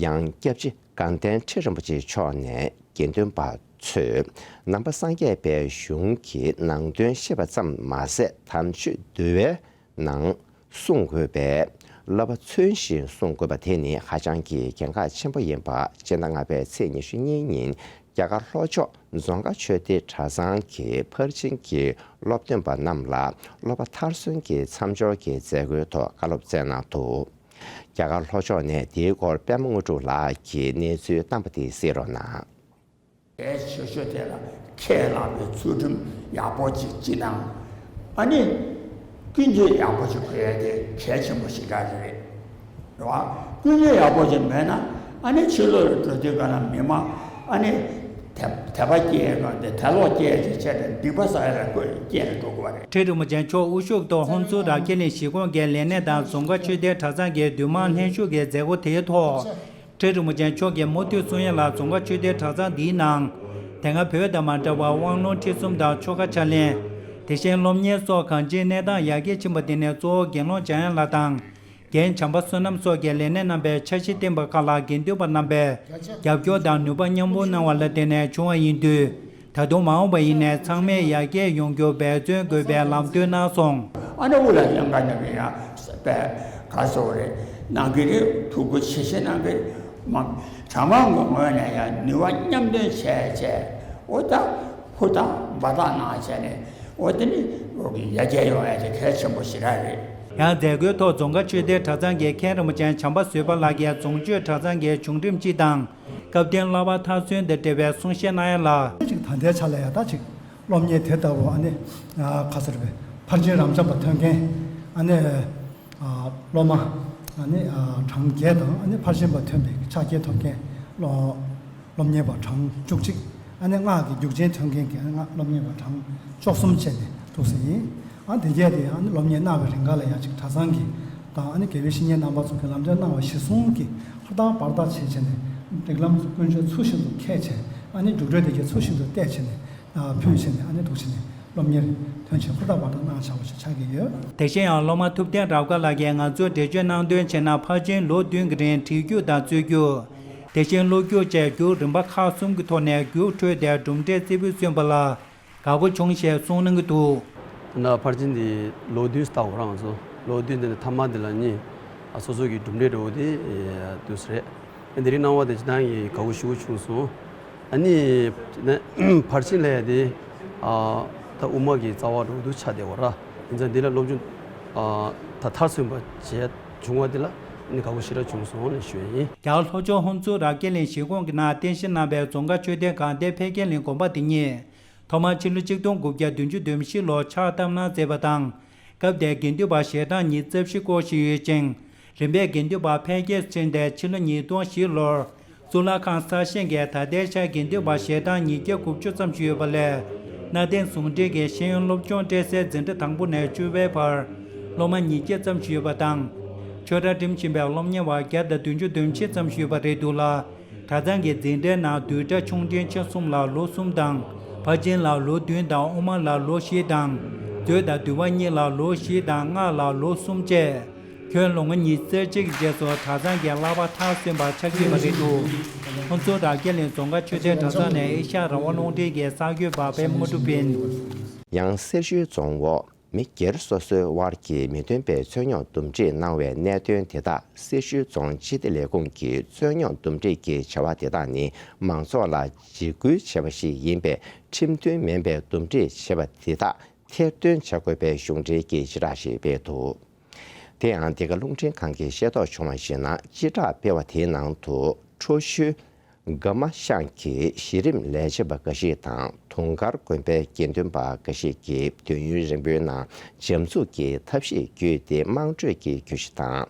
ཡང་སྐྱབས་རྗེ་དགའ་ལྡན་ཁྲི་རིན་པོ་ཆེ་མཆོག་ནས་དགེ་འདུན་པ་ཚོས་ནང་པ་སངས་རྒྱས་པའི་གཞུང་གི་ནང་དོན་ཤེས་པ་ཙམ་མ་ཟད། དམ་ཆོས་འདུལ་བའི་ནང་གསུང་དགོས་པས། བསླབ་པ་མཚོན་བཞིན་སྲུང་དགོས་པ་དེ་ནི་ཧ་ཅང་གི་གལ་འགངས་ཆེན་པོ་ཡིན་པ། སྤྱི་ཟླ་ལྔ་པའི་ཚེས་ཉི་ཤུ་གཉིས་ཉིན་རྒྱ་གར་ལྷོ་ཕྱོགས་རྫོང་དཀར་ཆོས་སྡེ་གྲྭ་ཚང་གི་ཕར་ཕྱིན་གྱི་སློབ་སྟོན་པ་རྣམས་ལ་སློབ་པ་མཐར་སོན་གྱི་མཚམས་སྦྱོར་གྱི་མཛད་སྒོའི་ཐོག་བཀའ་སློབ་སྩལ་གནང་འདུག། རྒྱ་གར་ལྷོ་ཕྱོགས་ནས་དེའི་སྐོར་པད་མ་དངོས་གྲུབ་ལགས་ཀྱིས་གནས་ཚུལ་བཏང་པ་དེ་གཟིགས་རོགས་གནང་། གལ་ཆེ་ཤོས་དེ་ལ་ཁས་བླངས་པའི་ཚུལ་ཁྲིམས་ཡག་པོ་ཅིག་སྤྱི་དང་། ཨ་ནི་ཀུན་སྤྱོད་ཡག་པོ་ཅིག་དགོས་ཡ་དེ་གལ་ཆེན་པོ་ཞེ་དྲག་རེད། རེད་བ། ཀུན་སྤྱོད་ཡག་པོ་ཅིག་མེད་ན་ཨ་ནི་ཕྱི་ལོགས་ལ་འགྲོ་དུས་ག་ལ་མི་མང་ཨ་ནི་དད་དད་པ་སྐྱེ་ཡ་གང་དེ་དད་ལོག་སྐྱེ་ཡ་ཅིག་བྱས་ཏེ་སྡིག་པ་བསགས་ཡ་ལ་བཀོད་སྐྱེལ་ནས་འགྲོ་དགོས་པ་རེད། ཁྲི་རིན་པོ་ཆེ་མཆོག་དབུ་བཞུགས་ཐོག་ཧོན་སུར་རབ་རྒྱས་གླིང་གཞིས་ཁོངས་ཀྱི་ལས་སྣེ་དང་རྫོང་དཀར་ཆོས་སྡེ་གྲྭ་ཚང་གི་འདུས་མང་ལྷན་ཞུགས་ཀྱི་མཛད་སྒོ་དེའི་ཐོག། ཁྲི་རིན་པོ་ཆེ་མཆོག་གིས་མུ་མཐུད་གསུང་ཡ་ལ། རྫོང་དཀར་ཆོས་སྡེ་གྲྭ་ཚང་འདིའི་ནང་། དེ་སྔ་བོད་དང་མ་འདྲ་བར་དབང་ལུང་ཁྲིད་གསུམ་དང་ཆོ་ག་ཕྱག་ལེན། དེ་བཞིན་སློབ་གཉེར་སོགས་གང་ཅིའི་གནས་སྟངས་ཡར་རྒྱས་ཕྱིན་པ་དེ་ནས་གཙོ་བོ་དགེ་སློང་འཇམ་དབྱངས་ལགས་དང་། རྒན་བྱམས་པ་བསོད་ནམས་སོགས་ཀྱི་ལས་སྣེ་རྣམ་པས་འཆར་གཞི་བཏིང་པ་ཁག་ལ་དགེ་འདུན་པ་རྣམ་པས་རྒྱབ་སྐྱོར་དང་ནུས་པ་མཉམ་སྤུངས་གནང་བ་ལ་བརྟེན་ནས་བྱུང་བ་ཡིན་དུས། ད་དུང་མ་འོངས་པ་ཡིན་ནའི་ཚང་མས་ཡར་རྒྱས་ཡོང་རྒྱུར་འབད་བརྩོན་དགོས་པའི་ལམ་སྟོན་གནང་སོང་། ཨ་ནི་དབུ་ལ་ཡང་ག་ནས་ཡང་པས་ག་སོ་རེད་གནང་གི་རེད། ཐུགས་ཁུར་ཆེ་ཆེ་གནང་གི་རེད། མ་གྲྭ་མང་གི་ངོས་ནས་ཡང་ནུས་པ་མཉམ་འདོན་བྱས་བྱས་འོ་ད་ཧུར་ཐག་འབད་ཐག་གནང་བྱས་ནས་འོ་དེ་ནི་འོ་གི་ཡར་རྒྱས་ཡོང་ཡ་དེ་གལ་ཆེན་པོ་ཞེ་དྲག་རེད། ཡང་མཛད་སྒོའི་ཐོག་རྫོང་དཀར་ཆོས་སྡེ་གྲྭ་ཚང་གི་མཁན་རིན་པོ་ཆེ་བྱམས་པ་བཟོད་པ་ལགས་ཀྱིས་རྫོང་ཆོས་གྲྭ་ཚང་གི་བྱུང་ཁྲིམས་སྤྱི་དང་། སྐབས་བསྟུན་བསླབ་པ་མཐར་སོན་དང་འབྲེལ་བའི་གསུང་བཤད་གནང་ཡ་ལ། ཅིག་ད་ལྟའི་ཆ་ལ་ཡ་ད་ཅིག་སློབ་གཉེར་དེ་ལྟ་བུ་ཨ་ནི་ཁ་སར་བའི་ཕར་ཕྱིན་རབ་འབྱམས་པ་ཐོན་མཁན་ཨ་ནི་སློབ་མ་ཨ་ནི་གྲངས་བརྒྱད་དང་ཨ་ནི་ཕར་ཕྱིན་པ་ཐོན་པའི་ཆ་རྐྱེན་ཐོབ་མཁན་སློབ་སློབ་གཉེར་པ་གྲངས་བཅུ་གཅིག་ཨ་ནི་སྔགས་ཀྱི་རྒྱུགས་ཆེན་ཐོན་མཁན་གྱི་ཨ་ནི་སློབ་གཉེར་པ་གྲངས་བཅུ་གསུམ་བྱས་ནས་འདུག་ཟེར་ཡིན། ཨ་དེ་གས་དེ་ཨ་ནི་སློབ་གཉེར་གནང་བའི་རིང་ག་ལ་ཡང་ཅིག་གྲྭ་ཚང་གི་དང་ཨ་ནི་དགེ་བའི་བཤེས་གཉེན་རྣམ་པ་ཚོ་གི་ལམ་སྟོན་གནང་བ་གཞིར་བཟུང་གིས་ཧུར་ཐག་འབད་ཐག་བྱས་བྱས་ནས་སྒྲིག་ལམ་ཀུན་སྤྱོད་ཚུལ་བཞིན་དུ་འཁྱེར་བྱས་ཨ་ནི་རྒྱུགས་སྤྲོད་དེ་གས་ཚུལ་བཞིན་དུ་བལྟས་བྱས་ནས་ཕུལ་བྱས་ནས་ཨ་ནི་འདུག་བྱས་ནས་སློབ་གཉེར་ཐོན་བྱས་ཧུར་ཐག་འབད་ཐག་གནང་བྱ་བ་ཞིག་ཆགས་ཀྱི་ཡོད། དེ་བཞིན་ཡང་སློབ་མ་ཐུབ་བསྟན་རབ་དགའ་ལགས་ཀྱིས་ང་ཚོར་འགྲེལ་བརྗོད་གནང་དོན་བྱས་ན་ཕར་ཕྱིན་ལོ་བདུན་གྱི་རིང་བྲིས་རྒྱུགས་དང་རྩོད་རྒྱུགས། དེ་བཞིན་ཀློག་རྒྱུགས་བཅས་རྒྱུགས་རིམ་པ་ཁག་གསུམ་གྱི་ཐོག་ནས་རྒྱུགས་འཕྲོད་དེ་གྲུབ་འབྲས་རྩེ་ཕུད་སོན་པ་ལ། དགའ་པོ་བྱུང་ཞེས་གསུངས་གནང་གི་འདུག། ན་ཕར་ཕྱིན་འདི་ལོ་བདུན་ལྟ་བུ་རང་ཚོ་ལོ་བདུན་འདི་ནས་ཐ་མ་འདི་ལ་གཉིས། སོ་སོ་གི་གྲུབ་འབྲས་འདྲ་བོ་དེ་དུས་རེད། དེ་རིང་གནང་བ་དེ་ཇི་ལྟར་ཡིན་དགའ་བོ་ཞེ་པོ་བྱུང་སོང་། ཨ་ནི་ཕར་ཕྱིན་ལ་ཡ་དེ་ད་དབུ་མ་གི་རྩ་བ་འདྲ་བོ་དུ་ཆགས་བསྡད་པ་ར། ཡིན་ཙང་འདི་ལ་སློབ་སྦྱོང་ད་མཐར་སོན་པ་བྱས་བྱུང་བ་དེ་ལ་ཨ་ནི་དགའ་བོ་ཞེ་དྲག་བྱུང་སོང་ལ་ཞུ་ཡ་ཡིན། རྒྱ་གར་ལྷོ་ཕྱོགས་ཧུན་སུར་རབ་རྒྱས་གླིང་གཞིས་ཁོངས་ཀྱི་ནང་རྟེན་གཞི་གནང་བའི་རྫོང་དཀར་མཆོད་རྟེན་སྒང་སྟེང་འཕེལ་རྒྱས་གླིང་དགོན་པ་འདི་ཉིད། ཐོག་མར་ཕྱི་ལོ་ཆིག་སྟོང་དགུ་བརྒྱ་བདུན་ཅུ་དོན་བཞི་ལོར་ཕྱག་བཏབ་གནང་མཛད་པ་དང་། སྐབས་དེར་དགེ་འདུན་པ་ཞལ་གྲངས་ཉིས་རྩ་བཞི་སྐོར་ཞིག་ཡོད་ཅིང་། རིམ་པས་དགེ་འདུན་པ་འཕེལ་རྒྱས་སུ་ཕྱིན་ཏེ་ཕྱི་ལོ་ཉིས་སྟོང་བཞི་ལོར། གཙུག་ལག་ཁང་གསར་བཞེངས་ཀྱིས་ད་ལྟའི་ཆར་དགེ་འདུན་པ་ཞལ་གྲངས་ཉིས་བརྒྱ་དགུ་བཅུ་ཙམ་ཞིག་ཡོད་པ་ལས། གནའ་དེང་ཟུང་འབྲེལ་གྱི་ཤེས་ཡོན་སློབ་སྦྱོང་སྤྲད་སའི་འཛིན་གྲྭ་དང་པོ་ནས་བཅུ་པའི་བར། སློབ་མ་ཉིས་བརྒྱ་ཙམ་ཞིག་ཡོད་པ་དང་། ཆོས་གྲྭ་འགྲིམ་བཞིན་པའི་སློབ་གཉེར་བ་བརྒྱ་དང་བདུན་ཅུ་དོན་གཅིག་ཙམ་ཞིག་ཡོད་པ་རེད་འདུག་ལ། གྲྭ་ཚང་གི་འཛིན་གྲྭའི་ནང་བསྡུས་གྲྭ་ཆུང་འབྲིང་ཆེ་གསུམ་ལ་ལོ་གསུམ་དང་། ཕར་ཕྱིན་ལ་ལོ་བདུན་དང་། དབུ་མ་ལ་ལོ་བཞི་དང་། མཛོད་དང་འདུལ་བ་གཉིས་ལ་ལོ་བཞི་དང་། སྔགས་ལ་ལོ་གསུམ་བཅས། ཁྱོན་ལོ་ངོ་ཉི་ཤུ་རྩ་གཅིག་གི་རྗེས་སུ་གྲྭ་ཚང་གི་བསླབ་པ་མཐར་སོན་པ་ཆགས་ཀྱི་ཡོད་པ་རེད་འདུག་ཧུན་སུར་རབ་རྒྱས་གླིང་རྫོང་དཀར་ཆོས་སྡེ་གྲྭ་ཚང་ནས་ཨེ་ཤ་ཡ་རང་དབང་རླུང་འཕྲིན་གྱི་གསར་འགོད་པ་པད་མ་དངོས་གྲུབ་ཡིན། ཡང་སེར་ཤུལ་རྫོང་འོག་མི་སྒེར་སོ་སོའི་དབར་གྱི་མི་མཐུན་པའི་རྩོད་རྙོག་འདུམ་འགྲིག་གནང་བའི་གནད་དོན་དེ་དག་སེར་ཤུལ་རྫོང་སྤྱི་བདེ་ལས་ཁུངས་ཀྱིས་རྩོད་རྙོག་འདུམ་འགྲིག་གི་བྱ་བ་དེ་དག་ནི་མང་ཚོགས་ལ་འཇིགས་སྐུལ་བྱས་པ་ཞིག་ཡིན་པས། ཁྲིམས་མཐུན་མིན་པའི་འདུམ་འགྲིག་བྱས་པ་དེ་དག་ཐེར་འདོན་བྱ་དགོས་པའི་གཞུང་འབྲེལ་གྱི་བྱེ་བྲག་ཞིག་སྤེལ་འདུག་དེ་ཡང་འདི་ག་རླུང་འཕྲིན་ཁང་གིས་ཤེས་རྟོགས་བྱུང་བར་གཞིགས་ན། སྤྱི་བསྒྲགས་སྤེལ་བ་དེའི་ནང་དུ་ཁྲོ་ཤུལ་དགའ་མ་ཤང་གི་གཞི་རིམ་ལས་བྱེད་པ་འགའ་ཞིག་དང་། དུང་དཀར་དགོན་པའི་དགེ་འདུན་པ་འགའ་ཞིག་གིས་དུས་ཡུན་རིང་པོའི་ནང་འཇབ་འཛུགས་ཀྱི་ཐབས་ཤེས་བརྒྱུད་དེ་དམངས་ཁྲོད་ཀྱི་གྱོད་གཞི་དང་།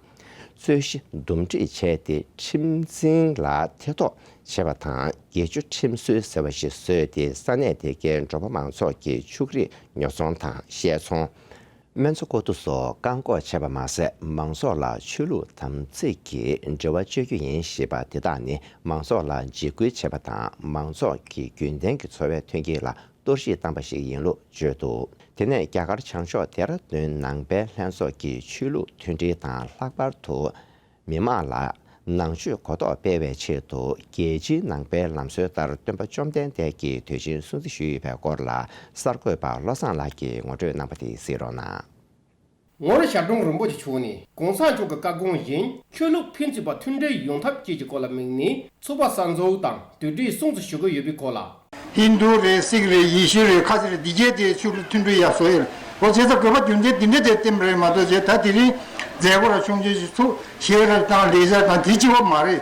རྩོད་གཞི་འདུམ་འགྲིག་བྱས་ཏེ་ཁྲིམས་འཛིན་ལ་ཐེ་གཏོགས་བྱས་པ་དང་། སྒེར་གཅོད་ཁྲིམས་སྲོལ་ཟེར་བ་ཞིག་བཟོས་ཏེ། ས་གནས་དེ་གའི་འབྲོག་པ་མང་ཚོགས་ཀྱི་ཕྱུགས་རིགས་ཉོ་ཚོང་དང་བཤས་ཚོང་། སྨན་བཅོས་ཀོ་ཐུ་སོགས་བཀག་འགོག་བྱས་པ་མ་ཟད། མང་ཚོགས་ལ་ཆོས་ལུགས་དམ་ཚིག་གི་འབྲེལ་བ་གཅོད་རྒྱུ་ཡིན་ཞེས་པ་དེ་དག་ནི་མང་ཚོགས་ལ་འཇིགས་སྐུལ་བྱས་པ་དང་། མང་ཚོགས་ཀྱི་རྒྱུན་ལྡན་གྱི་འཚོ་བའི་མཐུན་རྐྱེན་ལ་གཏོར་བཤིག་བཏང་པ་ཞིག་ཡིན་ལུགས་བརྗོད་འདུག་དེ་ནས་རྒྱ་གར་བྱང་ཕྱོགས་ལྡེ་ར་ལྡུན་ནང་པའི་ལྷན་ཚོགས་ཀྱིས་ཆོས་ལུགས་མཐུན་སྒྲིལ་དང་། ལྷག་པར་དུ་མི་མང་ལ་ནང་ཆོས་གོ་རྟོགས་སྤེལ་བའི་ཆེད་དུ། རྒྱལ་སྤྱིའི་ནང་པའི་ལམ་སྲོལ་ལྟར། སྟོན་པ་བཅོམ་ལྡན་འདས་ཀྱིས་དུས་ཆེན་སྲུང་བརྩི་ཞུས་ཡོད་པའི་སྐོར་ལ། གསར་འགོད་པ་བློ་བཟང་ལགས་ཀྱིས་ངོ་སྤྲོད་གནང་བ་དེ་གཟིགས་རོགས་གནང་། ངོར་ཞབས་དྲུང་རིན་པོ་ཆེ་མཆོག་ནི་གོང་ས་མཆོག་གི་བཀའ་དགོངས་བཞིན། ཆོས་ལུགས་ཕན་ཚུན་བར་མཐུན་སྒྲིལ་ཡོང་ཐབས་བཅས་ཀྱི་སྐོར་ལ་དམིགས་ནས། ཚོགས་པ་གསར་འཛུགས་དང་དུས་དྲན་སྲུང་བརྩི་ཞུ་གི་ཡོད་པའི་སྐོར་ལ། ཧིན་རྡུ་རེད། སིག་རེད། ཡེ་ཤུ་རེད། ཁ་ཆེ་རེད། འདི་གྱད་དེ་ཆོས་ལུགས་མཐུན་སྒྲིལ་ཡག་བཟོ་ཡོད་རེད། འོ་བྱས་ཙང་དགོས་པ་རྒྱུ་མཚན་འདི་འདྲ་དེ་བསྟན་པ་རེད་མ་གཏོགས། བྱས་ད་དེ་རིང་མཛད་སྒོ་ར་ཆུང་ཆུང་ཞིག་ཚུགས་ཞེས་ར་དང་ལས་བྱ་དང་དེ་གཅིག་པ་མ་རེད།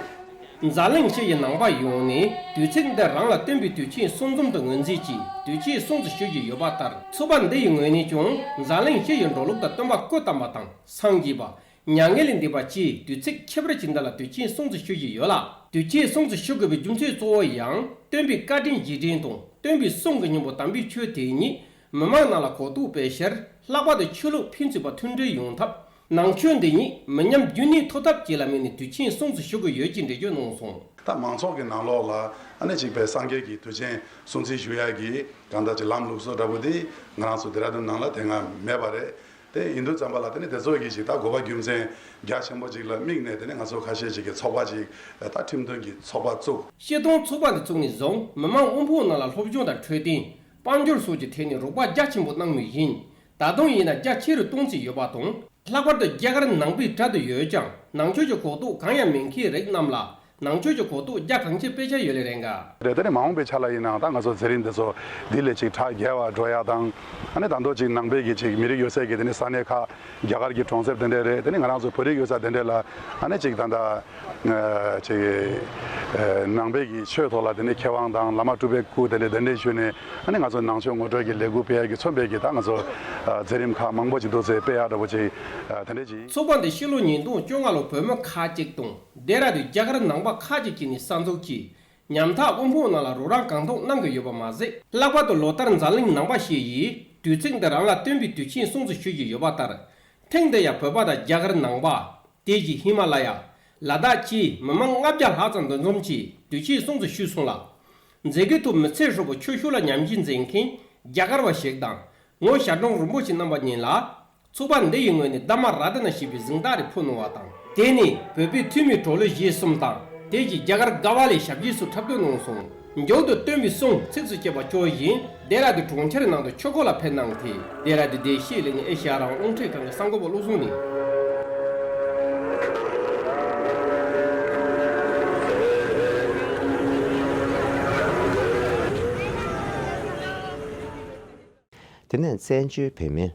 འཛམ་གླིང་སྤྱི་ཡི་ནང་པ་ཡོངས་ནས་དུས་ཚིགས་འདི་རང་ལ་སྟོན་པའི་དུས་ཆེན་གསུམ་འཛོམས་དུ་ངོས་འཛིན་གྱིས་དུས་ཆེན་སྲུང་བརྩི་ཞུ་བཞིན་ཡོད་པ་ལྟར། ཚོགས་པ་འདི་ཡི་ངོས་ནས་ཀྱང་འཛམ་གླིང་སྤྱི་ཡི་འགྲོ་ལུགས་དང་སྟོན་པ་སྐུ་བལྟམས་པ་དང་། སངས་རྒྱས་པ། མྱ་ངན་ལས་འདས་པ་བཅས་དུས་ཚིགས་ཁྱད་པར་ཅན་འདི་ལ་དུས་ཆེན་སྲུང་བརྩི་ཞུ་བཞིན་ཡོད་ལ། དུས་ཆེན་སྲུང་བརྩི་ཞུ་དགོས་པའི་རྒྱུ་མཚན་གཙོ་བོ་ཡང་། སྟོན་པའི་བཀའ་དྲིན་རྗེས་དྲན་དང་། སྟོན་པའི་གསུང་གི་སྙིང་པོ་དམ་པའི་ཆོས་དེ་ཉིད་མི་མང་རྣམས་ལ་གོ་རྟོགས་སྤེལ་ཕྱིར། ལྷག་པར་དུ་ཆོས་ལུགས་ཕན་ཚུན་བར་མཐུན་སྒྲིལ་ཡོང་ཐབས། ནང་ཆོས་འདི་ཉིད་མི་ཉམས་རྒྱུན་གནས་ཐུབ་ཐབས་བཅས་ལ་དམིགས་ནས་དུས་ཆེན་སྲུང་བརྩི་ཞུ་དགོས་ཡོད་ཅེས་འགྲེལ་བརྗོད་གནང་སོང་། ད་མང་ཚོགས་ཀྱི་ནང་ལོགས་ལ་ཨ་ནི་གཅིག་པའི་སངས་རྒྱས་ཀྱི་དུས་ཆེན་སྲུང་བརྩི་ཞུ་ཡ་གི་གང་ལྟར་གྱི་ལམ་ལུགས་སྲོལ་འདྲ་པོ་དེ་ང་རང་ཚོ་ལྡེ་ར་ལྡུན་ནང་ལ་དེ་སྔ་མེད་པ་རེད། དེ་ཡིན་དུས་ཙམ་པ་ལ་དེ་ནི་དེ་ཚོ་གི་ཅིག་ད་དགོས་པ་རྒྱུ་མཚན་རྒྱ་ཆེན་པོ་ཅིག་ལ་དམིགས་ནས། དེ་ནི་ང་ཚོ་ཁ་ཤས་ཅིག་གི་ཚོགས་པ་ཅིག་ད་ཁྲིམས་མཐུན་གྱི་ཚོགས་པ་བཙུགས། སྤྱིར་བཏང་ཚོགས་པ་འདི་བཙུགས་ནས་བཟུང་མི་མང་དབུལ་ཕོངས་རྣམས་ལ་སློབ་སྦྱོང་དང་འཕྲོད་བསྟེན། དཔལ་འབྱོར་སོགས་ཀྱི་ཐད་ནས་རོགས་པ་རྒྱ་ཆེན་པོ་གནང་མུས་ཡིན། ད་དུང་ཡིན་ན་རྒྱ་ཆེ་རུ་གཏོང་རྩིས་ཡོད་པ་དང་། ལྷག་པར་དུ་རྒྱ་གར་ནང་པའི་གྲལ་དུ་ཡོད་ཀྱང་ནང་ཆོས་ཀྱི་གོ་རྟོགས་གང་ཡང་མེད་མཁན་རིགས་རྣམས་ལ་ནང་ཆོས་ཀྱི་གོ་རྟོགས་རྒྱ་གང་ཆེ་སྤེལ་འཆར་ཡོད་ལེ་རེད་འགའ། རེད། དེ་ནི་མ་འོངས་པའི་ཆ་ལ་ཡིན་ནའང་ད་ང་ཚོ་མཛད་རིམ་འདི་ཚོ་འདི་ལས་ཅིག་གྲགས་རྒྱས་པ་འགྲོ་ཡ་དང་། ཨ་ནི་ད་དུང་ཅིག་ནང་པའི་གི་ཅིག་མི་རིགས་ཡོད་སའི་གི་དེ་ནི་ས་གནས་ཁག་རྒྱ་གར་གྱི་གྲོང་གསེབ་དེ་འདྲས་རེད། དེ་ནི་ང་རང་ཚོ་བོད་རིགས་ཡོད་ས་དེ་འདྲས་ལ་ཨ་ནི་ཅིག་ད་ལྟ་ཨ་ཅིག་ཨ་ནང་པའི་གི་ཆོས་ཐོག་ལ་དེ་ནི་མཁས་དབང་དང་བླ་མ་སྤྲུལ་པའི་སྐུ་དེ་འདྲས་གདན་འདྲེན་ཞུས་ནས། ཨ་ནི་ང་ཚོ་ནང་ཆོས་ངོ་སྤྲོད་ཀྱི་ལས་འགུལ་སྤེལ་ཡ་གི་མཚོན་པའི་གི་ད་ང་ཚོ་ཨ་མཛད་རིམ་ཁག་མང་པོ་ཅིག་འདུག་ཟེར་སྤེལ་ཡ་འདྲ་པོ་ཅིག་ཨ་དེ་འདྲས་ཅིག། ཚོགས་པ་འདི་ཕྱི་ལོ་ཉིས་སྟོང་བཅོ་ལྔ་ལོར་བོད་མི་ཁག་ཅིག་དང་ལྡེ་ར་ལྡུན་རྒྱ་གར་ནང་པ་ཁག་ཅིག་བཅས་ནས་གསར་འཛུགས་ཀྱིས། ཉམ་ཐག་དབུལ་ཕོངས་རྣམས་ལ་རོགས་རམ་གང་ཐུབ་གནང་གི་ཡོད་པ་མ་ཟད། ལྷག་པར་དུ་ལོ་ལྟར་འཛམ་གླིང་ནང་པ་ཞེས་ཡིས་དུས་ཚིགས་འདི་རང་ལ་སྟོན་པའི་དུས་ཆེན་སྲུང་བརྩི་ཞུ་བཞིན་ཡོད་པ་ལྟར། ཐེངས་འདི་ཡང་བོད་པ་དང་རྒྱ་གར་ནང་པ། དེ་བཞིན་ཧི་མ་ལ་ཡ། ལ་དྭགས་བཅས་མི་མང་ལྔ་བརྒྱ་ལྷག་ཙམ་འདུ་འཛོམས་ཀྱིས་དུས་ཆེན་སྲུང་བརྩི་ཞུས་སོང་ལ། མཛད་སྒོའི་ཐོག་མི་ཚེ་ཧྲིལ་པོ་ཆོས་ཕྱོགས་ལ་ཉམས་ཞིབ་མཛད་མཁན་རྒྱ་གར་བ་ཞིག་དང་། ངོ་ཞབས་དྲུང་རིན་པོ་ཆེ་རྣམ་པ་གཉིས་ལ། ཚོགས་པ་འདི་ཡི་ངོས་ནས་དྷརྨ་རཏྣ་ཞེས་པའི་གཟེངས་རྟགས་རེ་ཕུལ་གནང་བ་དང་། དེ་ནི་བོད་པའི་འཐུས་མི་གྲོགས་ལོད་བཞི་གསུམ་དང་། དེ་བཞིན་རྒྱ་གར་དགའ་བ་ལེ་ཞབས་རྗེས་སུ་འཁྲབ་སྟོན་གནང་སོང་། མཇུག་ཏུ་སྟོན་པའི་གསུང་ཚིགས་སུ་བཅད་པ་སྐྱོར་བཞིན་ལྡེ་ར་ལྡུན་གྲོང་ཁྱེར་ནང་དུ་ཆོས་འཁོར་ལ་ཕེབས་གནང་སྟེ། ལྡེ་ར་ལྡུན་བདེ་སྐྱིད་གླིང་ཨེ་ཤ་ཡ་རང་དབང་རླུང་འཕྲིན་ཁང་གི་གསར་འགོད་པ་བློ་བཟང་ནས། དེ་ནས་བཙན་བྱོལ་བོད་མིའི་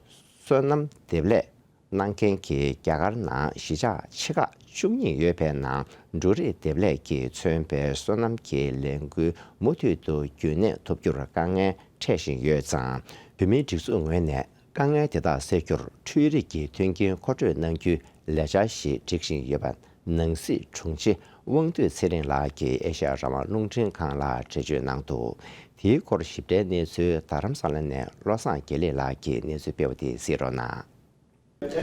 སོ་ནམ་འདེབས་ལས་གནང་མཁན་གྱི་རྒྱ་གར་ནང་གཞིས་ཆགས་ཆེ་ཁག་བཅུ་གཉིས་ཡོད་པའི་ནང་འབྲུ་རིགས་འདེབས་ལས་ཀྱིས་མཚོན་པའི་སོ་ནམ་གྱི་ལས་འགུལ་མུ་མཐུད་དུ་རྒྱུན་གནས་ཐུབ་རྒྱུར་དཀའ་ངལ་འཕྲད་བཞིན་ཡོད་ཙང་། བོད་མིའི་སྒྲིག་འཛུགས་ངོས་ནས་དཀའ་ངལ་དེ་དག་སེལ་རྒྱུར་འཕྲུལ་རིག་གི་མཐུན་རྐྱེན་མཁོ་སྤྲོད་གནང་རྒྱུའི་ལས་འཆར་ཞིག་སྒྲིག་བཞིན་ཡོད་པ་ནང་སྲིད་དྲུང་ཆེ་དབང་འདུས་ཚེ་རིང་ལགས་ཀྱིས་ཨེ་ཤ་ཡ་རང་དབང་རླུང་འཕྲིན་ཁང་ལ་འགྲེལ་བརྗོད་གནང་འདུག་དེའི་སྐོར་ཞིབ་ཕྲའི་གནས་ཚུལ་རྡ་རམ་ས་ལ་ནས་བློ་བཟང་དགེ་ལེགས་ལགས་ཀྱིས་གནས་ཚུལ་སྤེལ་བ་དེ་གཟིགས་རོགས་གནང་།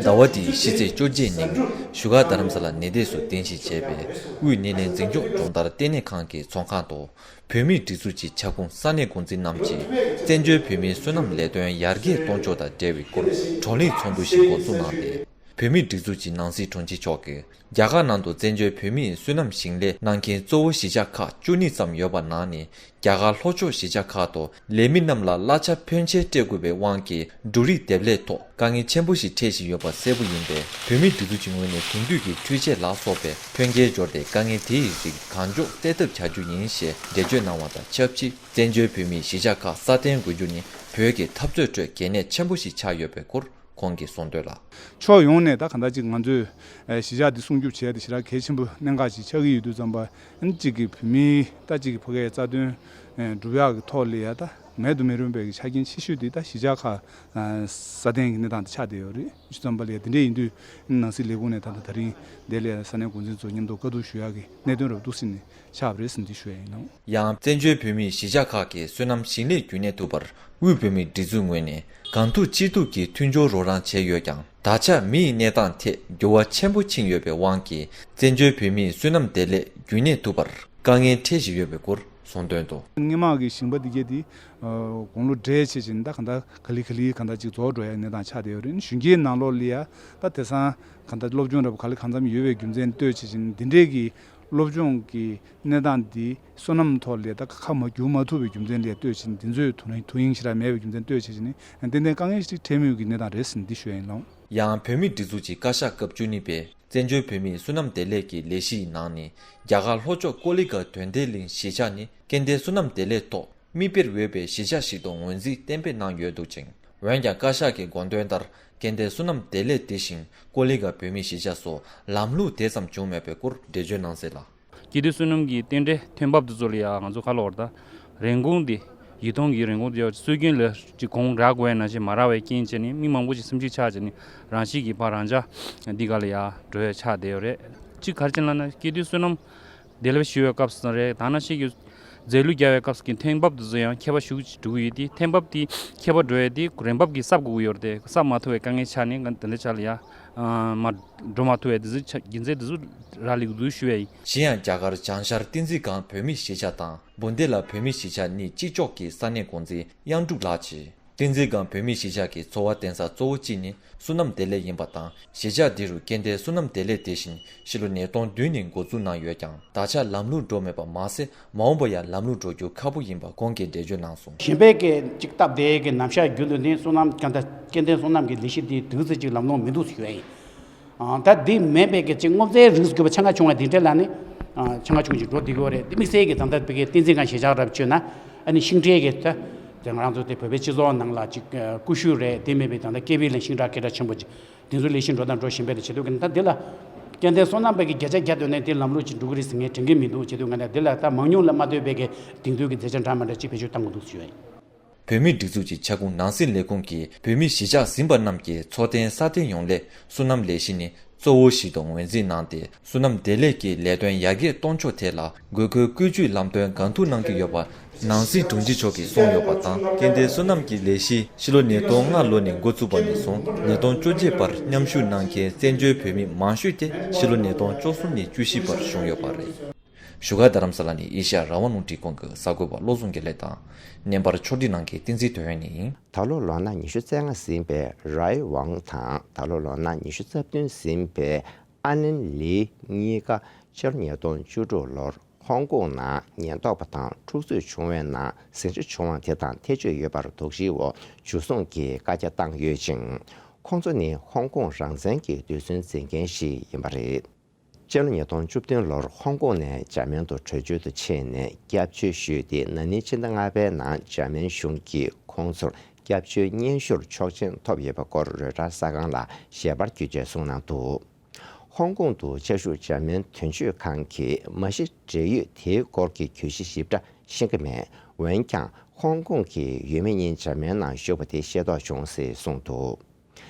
ཟླ་བ་འདིའི་ཕྱི་ཚེས་བཅོ་བརྒྱད་ཉིན་བཞུགས་སྒར་རྡ་རམ་ས་ལ་ནེ་ཌི་སུ་རྟེན་གཞི་བྱས་པའི་དབུས་སྣེ་ལེན་འཛིན་སྐྱོང་སྦྱོང་བརྡར་ལྟེ་གནས་ཁང་གི་ཚོགས་ཁང་དུ། བོད་མིའི་སྒྲིག་འཛུགས་ཀྱི་ཁྱབ་ཁོངས་ས་གནས་འགོ་འཛིན་རྣམས་ཀྱིས་བཙན་བྱོལ་བོད་མིའི་སོ་ནམ་ལས་དོན་ཡར་རྒྱས་གཏོང་ཕྱོགས་དང་འབྲེལ་བའི་སྐོར་བགྲོ་གླེང་ཚོགས་འདུ་ཞིག་འགོ་འཛུགས་གནང་སྟེ། བོད་མིའི་སྒྲིག་འཛུགས་ཀྱི་ནང་སྲིད་དྲུང་ཆེ་མཆོག་གིས། རྒྱ་གར་ནང་དུ་བཙན་བྱོལ་བོད་མིས་སོ་ནམ་ཞིང་ལས་གནང་མཁན་གཙོ་བོ་གཞིས་ཆགས་ཁག་བཅུ་གཉིས་ཙམ་ཡོད་པ་ནང་ནས། རྒྱ་གར་ལྷོ་ཕྱོགས་གཞིས་ཆགས་ཁག་ཏུ་ལས་མི་རྣམས་ལ་གླ་ཆ་ཕོན་ཆེ་སྤྲད་དགོས་པའི་དབང་གིས་འབྲུ་རིགས་འདེབས་ལས་ཐོག་དཀའ་ངལ་ཆེན་པོ་ཞིག་འཕྲད་བཞིན་ཡོད་པ་གསལ་པོ་ཡིན་པས། བོད་མིའི་སྒྲིག་འཛུགས་ཀྱི་ངོས་ནས་དེང་དུས་ཀྱི་འཕྲུལ་ཆས་ལ་སོགས་པའི་ཐོན་སྐྱེད་སྦྱོར་ཏེ་དཀའ་ངལ་དེ་ཡི་རིགས་གང་མགྱོགས་སེལ་ཐབས་བྱ་རྒྱུ་ཡིན་ཞེས་འགྲེལ་བརྗོད་གནང་བ་དང་ཆབས་ཅིག་བཙན་བྱོལ་བོད་མིའི་གཞིས་ཆགས་ཁག་སྲ་བརྟན་དགོས་རྒྱུ་ནི་བོད་ཀྱི་འཐབ་རྩོད་ཁྲོད་གལ་གནད་ཆེན་པོ་ཞིག་ཆགས་ཡོད་པའི་སྐོར། ཁོང་གིས་གསུངས་དོན་ལ། ཕྱོགས་ཡོངས་ནས་ད་གང་ལྟར་ཅིག་ང་ཚོས་ཨེ་གཞིས་ཆགས་འདི་སྲུང་སྐྱོབ་བྱས་ཏེ་ཞེ་དྲག་གལ་ཆེན་པོ་གནད་འགག་ཅིག་ཆགས་ཀྱི་ཡོད་དུས་ཙམ་པ། ཨ་ནི་གཅིག་གི་བོད་མིའི་ད་གཅིག་གི་ཕ་གིའི་རྩ་དོན་ཨེ་སྒྲུབ་ཡག་གི་ཐོག་ལ་ཡ་ད་མེད་དུ་མི་རུང་བའི་གི་ཆ་རྐྱེན་ཆེ་ཤོས་དེ་ད་གཞིས་ཆགས་ཁག་ཨ་སྲ་བརྟན་གྱི་གནས་སྟངས་དེ་ཆགས་བསྡད་ཡོད་རེད། ཅི་ཙམ་པ་ལ་ཡ་དེ་འདྲ་ཡིན་དུས་ནང་སྲིད་ལས་ཁུངས་ནས་ད་ལྟ་ད་རིང་དེ་ལ་ས་གནས་འགོ་འཛིན་ཚོ་མཉམ་དུ་བཀའ་བསྡུར་ཞུ་ཡག་གི་གནད་དོན་རབ་འདུག་སེ་ནས་ཆགས་པ་རེད་ཟེར་འདི་ཞུ་ཡ་ཡིན་ལགས། ཡང་བཙན་བྱོལ་བོད་མིའི་གཞིས་ཆགས་ཁག་གི་སོ་ནམ་ཞིང་ལས་རྒྱུན་གནས་ཐུབ་པར་དབུས་བོད་མིའི་སྒྲིག་འཛུགས་ངོས་ནས་གང་ཐུབ་ཅི་ཐུབ་ཀྱིས་མཐུན་སྦྱོར་རོགས་རམ་བྱས་ཡོད་ཀྱང་། ད་ཆ་མི་ཡི་གནས་སྟངས་ཐད་འགྱུར་བ་ཆེན་པོ་ཕྱིན་ཡོད་པའི་དབང་གིས་བཙན་བྱོལ་བོད་མིའི་སོ་ནམ་འདེབས་ལས་རྒྱུན་གནས་ཐུབ་པར་དཀའ་ངལ་འཕྲད་བཞིན་ཡོད་པའི་སྐོར་གསུངས་དོན་དུ། སྔོན་མ་གི་ཞིང་པ་འདི་གས་དེ་དགུང་ལོ་བགྲེས་བྱས་ཕྱིན་ད་གང་ལྟར་ག་ལེ་ག་ལེ་གང་ལྟར་ཅིག་རྫོགས་འགྲོ་ཡ་གནས་སྟངས་ཆགས་བསྡད་ཡོད་རེད། གཞོན་སྐྱེས་ནང་ལོགས་ལ་ཡ་ད་དེང་སང་གང་ལྟར་སློབ་སྦྱོང་འདྲ་པོ་ག་ལེ་གང་འཚམ་ཡོད་པའི་རྒྱུ་མཚན་ལྟོས་བྱས་ཕྱིན་འདི་འདྲས་ཀྱི་སློབ་སྦྱོང་གི་གནས་སྟངས་འདི་སོ་ནམ་ཐོག་ལས་ད་ཁ་མ་བསྒྱུར་མ་ཐུབ་པའི་རྒྱུ་མཚན་ལས་ལྟོས་ཕྱིན་འདི་ཚོས་དོ་དོ་དབྱིངས་ཞེ་དྲག་མེད་པའི་རྒྱུ་མཚན་ལྟོས་བྱས་ཕྱིན་ཏན་ཏན་དཀའ་ངལ་ཞིག་འཕྲད་མུས་ཀྱི་གནས་སྟངས་རེད་ཟེར་འདི་ཞུ་ཡ་ཡིན་ལགས། ཡང་བོད་མིའི་སྒྲིག་འཛུགས་ཀྱི་བཀའ་ཤག་སྐབས་བཅུ་གཉིས་པས་བཙན་བྱོལ་བོད་མིའི་སོ་ནམ་འདེབས་ལས་ཀྱི་ལས་གཞིའི་ནང་ནས་རྒྱ་གར་ལྷོ་ཕྱོགས་ཀོ་ལི་གྷལ་དོན་ལྡན་གླིང་གཞིས་ཆགས་ནི་སྐྱེ་ལྡན་སོ་ནམ་འདེབས་ལས་ཐོག་མིག་དཔེར་འོས་པའི་གཞིས་ཆགས་ཤིག་ཏུ་ངོས་འཛིན་གཏན་འབེབས་གནང་ཡོད་འདུག་ཅིང་། འོན་ཀྱང་བཀའ་ཤག་གི་དགོངས་དོན་ལྟར་སྐྱེ་ལྡན་སོ་ནམ་འདེབས་ལས་དེ་བཞིན་ཀོ་ལི་གྷལ་བོད་མིའི་གཞིས་ཆགས་སུ་ལམ་ལུགས་དེ་ཙམ་བྱུང་མེད་པའི་སྐོར་འགྲེལ་བརྗོད་གནང་གསལ་ལ། སྐྱེ་ལྡན་སོ་ནམ་གྱི་རྟེན་འབྲེལ་ཐོན་འབབ་དེ་ཚོ་ལ་ཡང་ང་ཚོ་ག་ལབ་དགོས་རེད་ད། རིན་གོང་དེ་ཡིག་ཐོག་གི་རིན་གོང་དེ་སྲོལ་རྒྱུན་ལས་ཀྱི་གོང་རག་དགོས་ཡ་ནང་བཞིན་མ་རག་པའི་རྐྱེན་བྱས་ནས་མི་མང་པོ་ཞིག་སེམས་ཤུགས་ཆག་བྱས་ནས་རང་ཤི་གི་ཕར་རང་འཇགས་འདི་ག་ལ་ཡ་འགྲོ་ཡ་ཆགས་བསྡད་ཡོད་རེད། གཅིག་ག་རེ་བྱས་ལབ་ན་སྐྱེ་ལྡན་སོ་ནམ་དེ་ལས་ཞུ་བའི་སྐབས་སུ་རེད་ད་ནང་བཞིན་གྱི་རྫས་ལུད་རྒྱག་པའི་སྐབས་སུ་གི་ཐོན་འབབ་དེ་ཚོ་ཡང་ཁྱད་པར་ཞེ་པོ་ཅིག་འགྲོ་གི་ཡོད་དེ་ཐོན་འབབ་དེ་ཁྱད་པར་འགྲོ་ཡ་དེ་རིན་འབབ་ཀྱིས་གསབ་དགོས་ཀྱི་ཡོད་རེད་དེ་གསབ་མ་ཐུབ་པའི་དཀའ་ངལ་ཆགས་ནས་ང་དེ་འདྲ་ཆགས་ལ་ཡ་མ་འགྲོ་མ་ཐུབ་པའི་དེ་ཚོ་ཆ་རྒྱུ་མཚན་དེ་ཚོ་རག་ལས་ཀྱི་འདུག་ཞུ་བ་ཡིན། གཞན་ཡང་རྒྱ་གར་བྱང་ཤར་བསྟན་འཛིན་སྒང་བོད་མིའི་གཞིས་ཆགས་དང་བུ་དྷེ་ལ་བོད་མིའི་གཞིས་ཆགས་གཉིས་གཅིག་ལྕོགས་ཀྱི་ས་གནས་འགོ་འཛིན་གཡང་འབྲུག་ལགས་ཀྱིས། བསྟན་འཛིན་སྒང་བོད་མིའི་གཞིས་ཆགས་ཀྱི་འཚོ་བ་བརྟེན་ས་གཙོ་བོ་གཅིག་ནི་སོ་ནམ་འདེབས་ལས་ཡིན་པ་དང་། གཞིས་ཆགས་འདི་རུ་སྐྱེ་ལྡན་སོ་ནམ་འདེབས་ལས་དེ་བཞིན་ཕྱི་ལོ་ཉིས་སྟོང་བདུན་ནས་འགོ་འཛུགས་གནང་ཡོད་ཀྱང་ད་ཆ་ལམ་ལུགས་འགྲོ་མེད་པ་མ་ཟད་མ་འོངས་པར་ཡང་ལམ་ལུགས་འགྲོ་རྒྱུ་ཁག་པོ་ཡིན་པ་ཁོང་གིས་འགྲེལ་བརྗོད་གནང་སོང་། གཞན་པའི་གི་ཅིག་སྟབས་བདེ་གི་ནམ་ཞག་རྒྱུན་དུ་ནི་སོ་ནམ་གང་ལྟར་སྐྱེ་ལྡན་སོ་ནམ་གྱི་ལས་གཞི་འདི་དུས་ཚོད་ཅིག་ལམ་ལྷོང་མི་འདུག་ཟེར་ཞུ་ཡ་ཡིན། ཨ་ད་འདི་མིན་པའི་གི་ཅིག་སྔོ་ཚལ་རིགས་དགོས་པ་ཆ་ང་ཆུང་བ་འདི་འདྲ་ལ་ནི་ཨ་ཆ་ང་ཆུང་ཅིག་འགྲོ་བསྡད་ཀྱི་ཡོད་རེད། འདི་དམིགས་བསལ་གྱི་ད་ལྟ་བི་གའི་བསྟན་འཛིན་སྒང་གཞིས་ཆགས་རབ་བྱོས་ན་ཨ་ནི་ཤིང་འབྲས་ཀྱི་ད་དེ་ང་རང་ཚོ་དེ་བོད་པའི་སྤྱི་ཚོགས་ནང་ལ་ཅིག་ཀུ་ཤུ་རེད། དེ་མིན་པའི་ད་ལྟ་ཀེ་བི་ལ་ཤིང་འབྲས་སྐད་གྲགས་ཆེན་པོ་ཅིག་དེ་ཚོ་ལས་གཞི་འགྲོ་དང་འགྲོ་བཞིན་པའི་དེ་བྱེད་དུས་ཀྱི་ད་འདི་ལ་སྐྱེ་ལྡན་སོ་ནམ་པའི་གི་བརྒྱ་ཆ་བརྒྱ་འདོད་ནས་དེ་ལམ་ལུགས་ཅིག་འགྲོ་གི་རེད་ཟེར་ངས་དྲན་གྱི་མི་འདུག་བྱེད་དུས་ང་ལ་འདི་ལ་ད་མང་ཉུང་ལ་མ་ལྟོས་པའི་གི་དེང་དུས་ཀྱི་མཛད་འཆར་འདྲ་མི་འདྲ་ཅིག་བེད་སྤྱོད་གཏང་དགོས་འདུག་ཞུ་བ་ཡིན། བོད་མིའི་སྒྲིག་འཛུགས་ཀྱི་ཁྱབ་ཁོངས་ནང་སྲིད་ལས་ཁུངས་ཀྱིས་བོད་མིའི་གཞིས་ཆགས་ཟིན་པ་རྣམས་ཀྱི་འཚོ་རྟེན་ས་སྟེང་ཡོང་སླད་སོ་ནམ་ལས་གཞི་ནི་གཙོ་བོ་ཞིག་ཏུ་ངོས་འཛིན་གནང་སྟེ། སོ་ནམ་འདེབས་ལས་ཀྱི་ལས་དོན་ཡར་རྒྱས་གཏོང་ཕྱོགས་ཐད་ལ་དགོས་མཁོའི་བཀོད་ཇུས་ལམ་སྟོན་གང་ཐུབ་གནང་གི་ཡོད་པ་ནང་སྲིད་དྲུང་ཆེ་མཆོག་གིས་གསུངས་ཡོད་པ་དང་། སྐྱེ་ལྡན་སོ་ནམ་གྱི་ལས་གཞི་ཕྱི་ལོ་ཉིས་སྟོང་ལྔ་ལོ་ནས་འགོ་བཙུགས་པ་ནས་བཟུང་ཉིས་སྟོང་བཅོ་བརྒྱད་བར་མཉམ་ཞུགས་གནང་མཁན་བཙན་བྱོལ་བོད་མི་མང་ཤོས་དེ་ཕྱི་ལོ་ཉིས་སྟོང་བཅུ་གསུམ་ནས་བཅུ་བཞི་བར་བྱུང་ཡོད་པ་རེད། བཞུགས་སྒར་རྡ་རམ་ས་ལ་ནས་ཨེ་ཤ་ཡ་རང་དབང་རླུང་འཕྲིན་ཁང་གི་གསར་འགོད་པ་བློ་བཟང་དགེ་ལེགས་དང་། བརྙན་པར་ཕྱོགས་སྒྲིག་གནང་མཁན་བསྟན་འཛིན་དོན་ཡོད་ཡིན། ད་ལོ་ལོ་ན་ཉི་ཤུ་རྩ་ལྔ་ཟིན་པའི་རའི་ཝང་དང་ད་ལོ་ལོ་ན་ཉི་ཤུ་རྩ་བདུན་ཟིན་པའི་ཨ་ནན་ལི་གཉིས་ཀ་ཕྱི་ལོ་ཉིས་སྟོང་བཅུ་དྲུག་ལོར་ཧོང་ཀོང་ནང་ཉེན་རྟོག་པ་དང་འཁྲུག་རྩོད་བྱུང་བའི་ནང་ཟིང་ཆ་བྱུང་བ་དེ་དང་ཐེ་བྱུས་ཡོད་པར་དོགས་གཞིའི་འོག་འཇུ་བཟུང་གིས་བཀའ་རྒྱ་བཏང་ཡོད་ཅིང་། ཁོང་ཚོ་ནི་ཧོང་ཀོང་རང་བཙན་གྱི་རྡུལ་ཚོན་འཛིན་མཁན་ཞིག་ཡིན་པ་རེད། སྤྱི་ལོ་ཉིས་སྟོང་བཅུ་བདུན་ལོར་ཧོང་ཀོང་ནས་འཇར་མན་དུ་བྲོས་བྱོལ་དུ་ཕྱིན་ནས་སྐྱབས་བཅོལ་ཞུས་ཏེ་ན་ནིང་ཕྱི་ཟླ་ལྔ་པའི་ནང་འཇར་མན་གཞུང་གིས་ཁོང་ཚོར་ སྐྱབས་བཅོལ་སྙན་ཞུར་ཆོག་མཆན་ཐོབ་ཡོད་པའི་སྐོར་རོའི་ཊར་གསར་ཁང་ལ་ཞལ་པར་བརྒྱུད་བརྗོད་གསུངས་གནང་འདུག་ཧོང་ཀོང་དུ་བཅའ་བཞུགས་འཇར་མན་དོན་གཅོད་ཁང་གིས་མ་གཞི་འབྲེལ་ཡོད་དེའི་སྐོར་གྱི་གྱོད་གཞི་ཞིབ་ཕྲ་ཤེས་ཀྱི་མེད། འོན་ཀྱང་ཧོང་ཀོང་གི་ཡུལ་མི་གཉིས་འཇར་མན་ནང་བཞུགས་པ་དེ་ཤེས་རྟོགས་བྱུང་ཞེས་གསུངས་འདུག་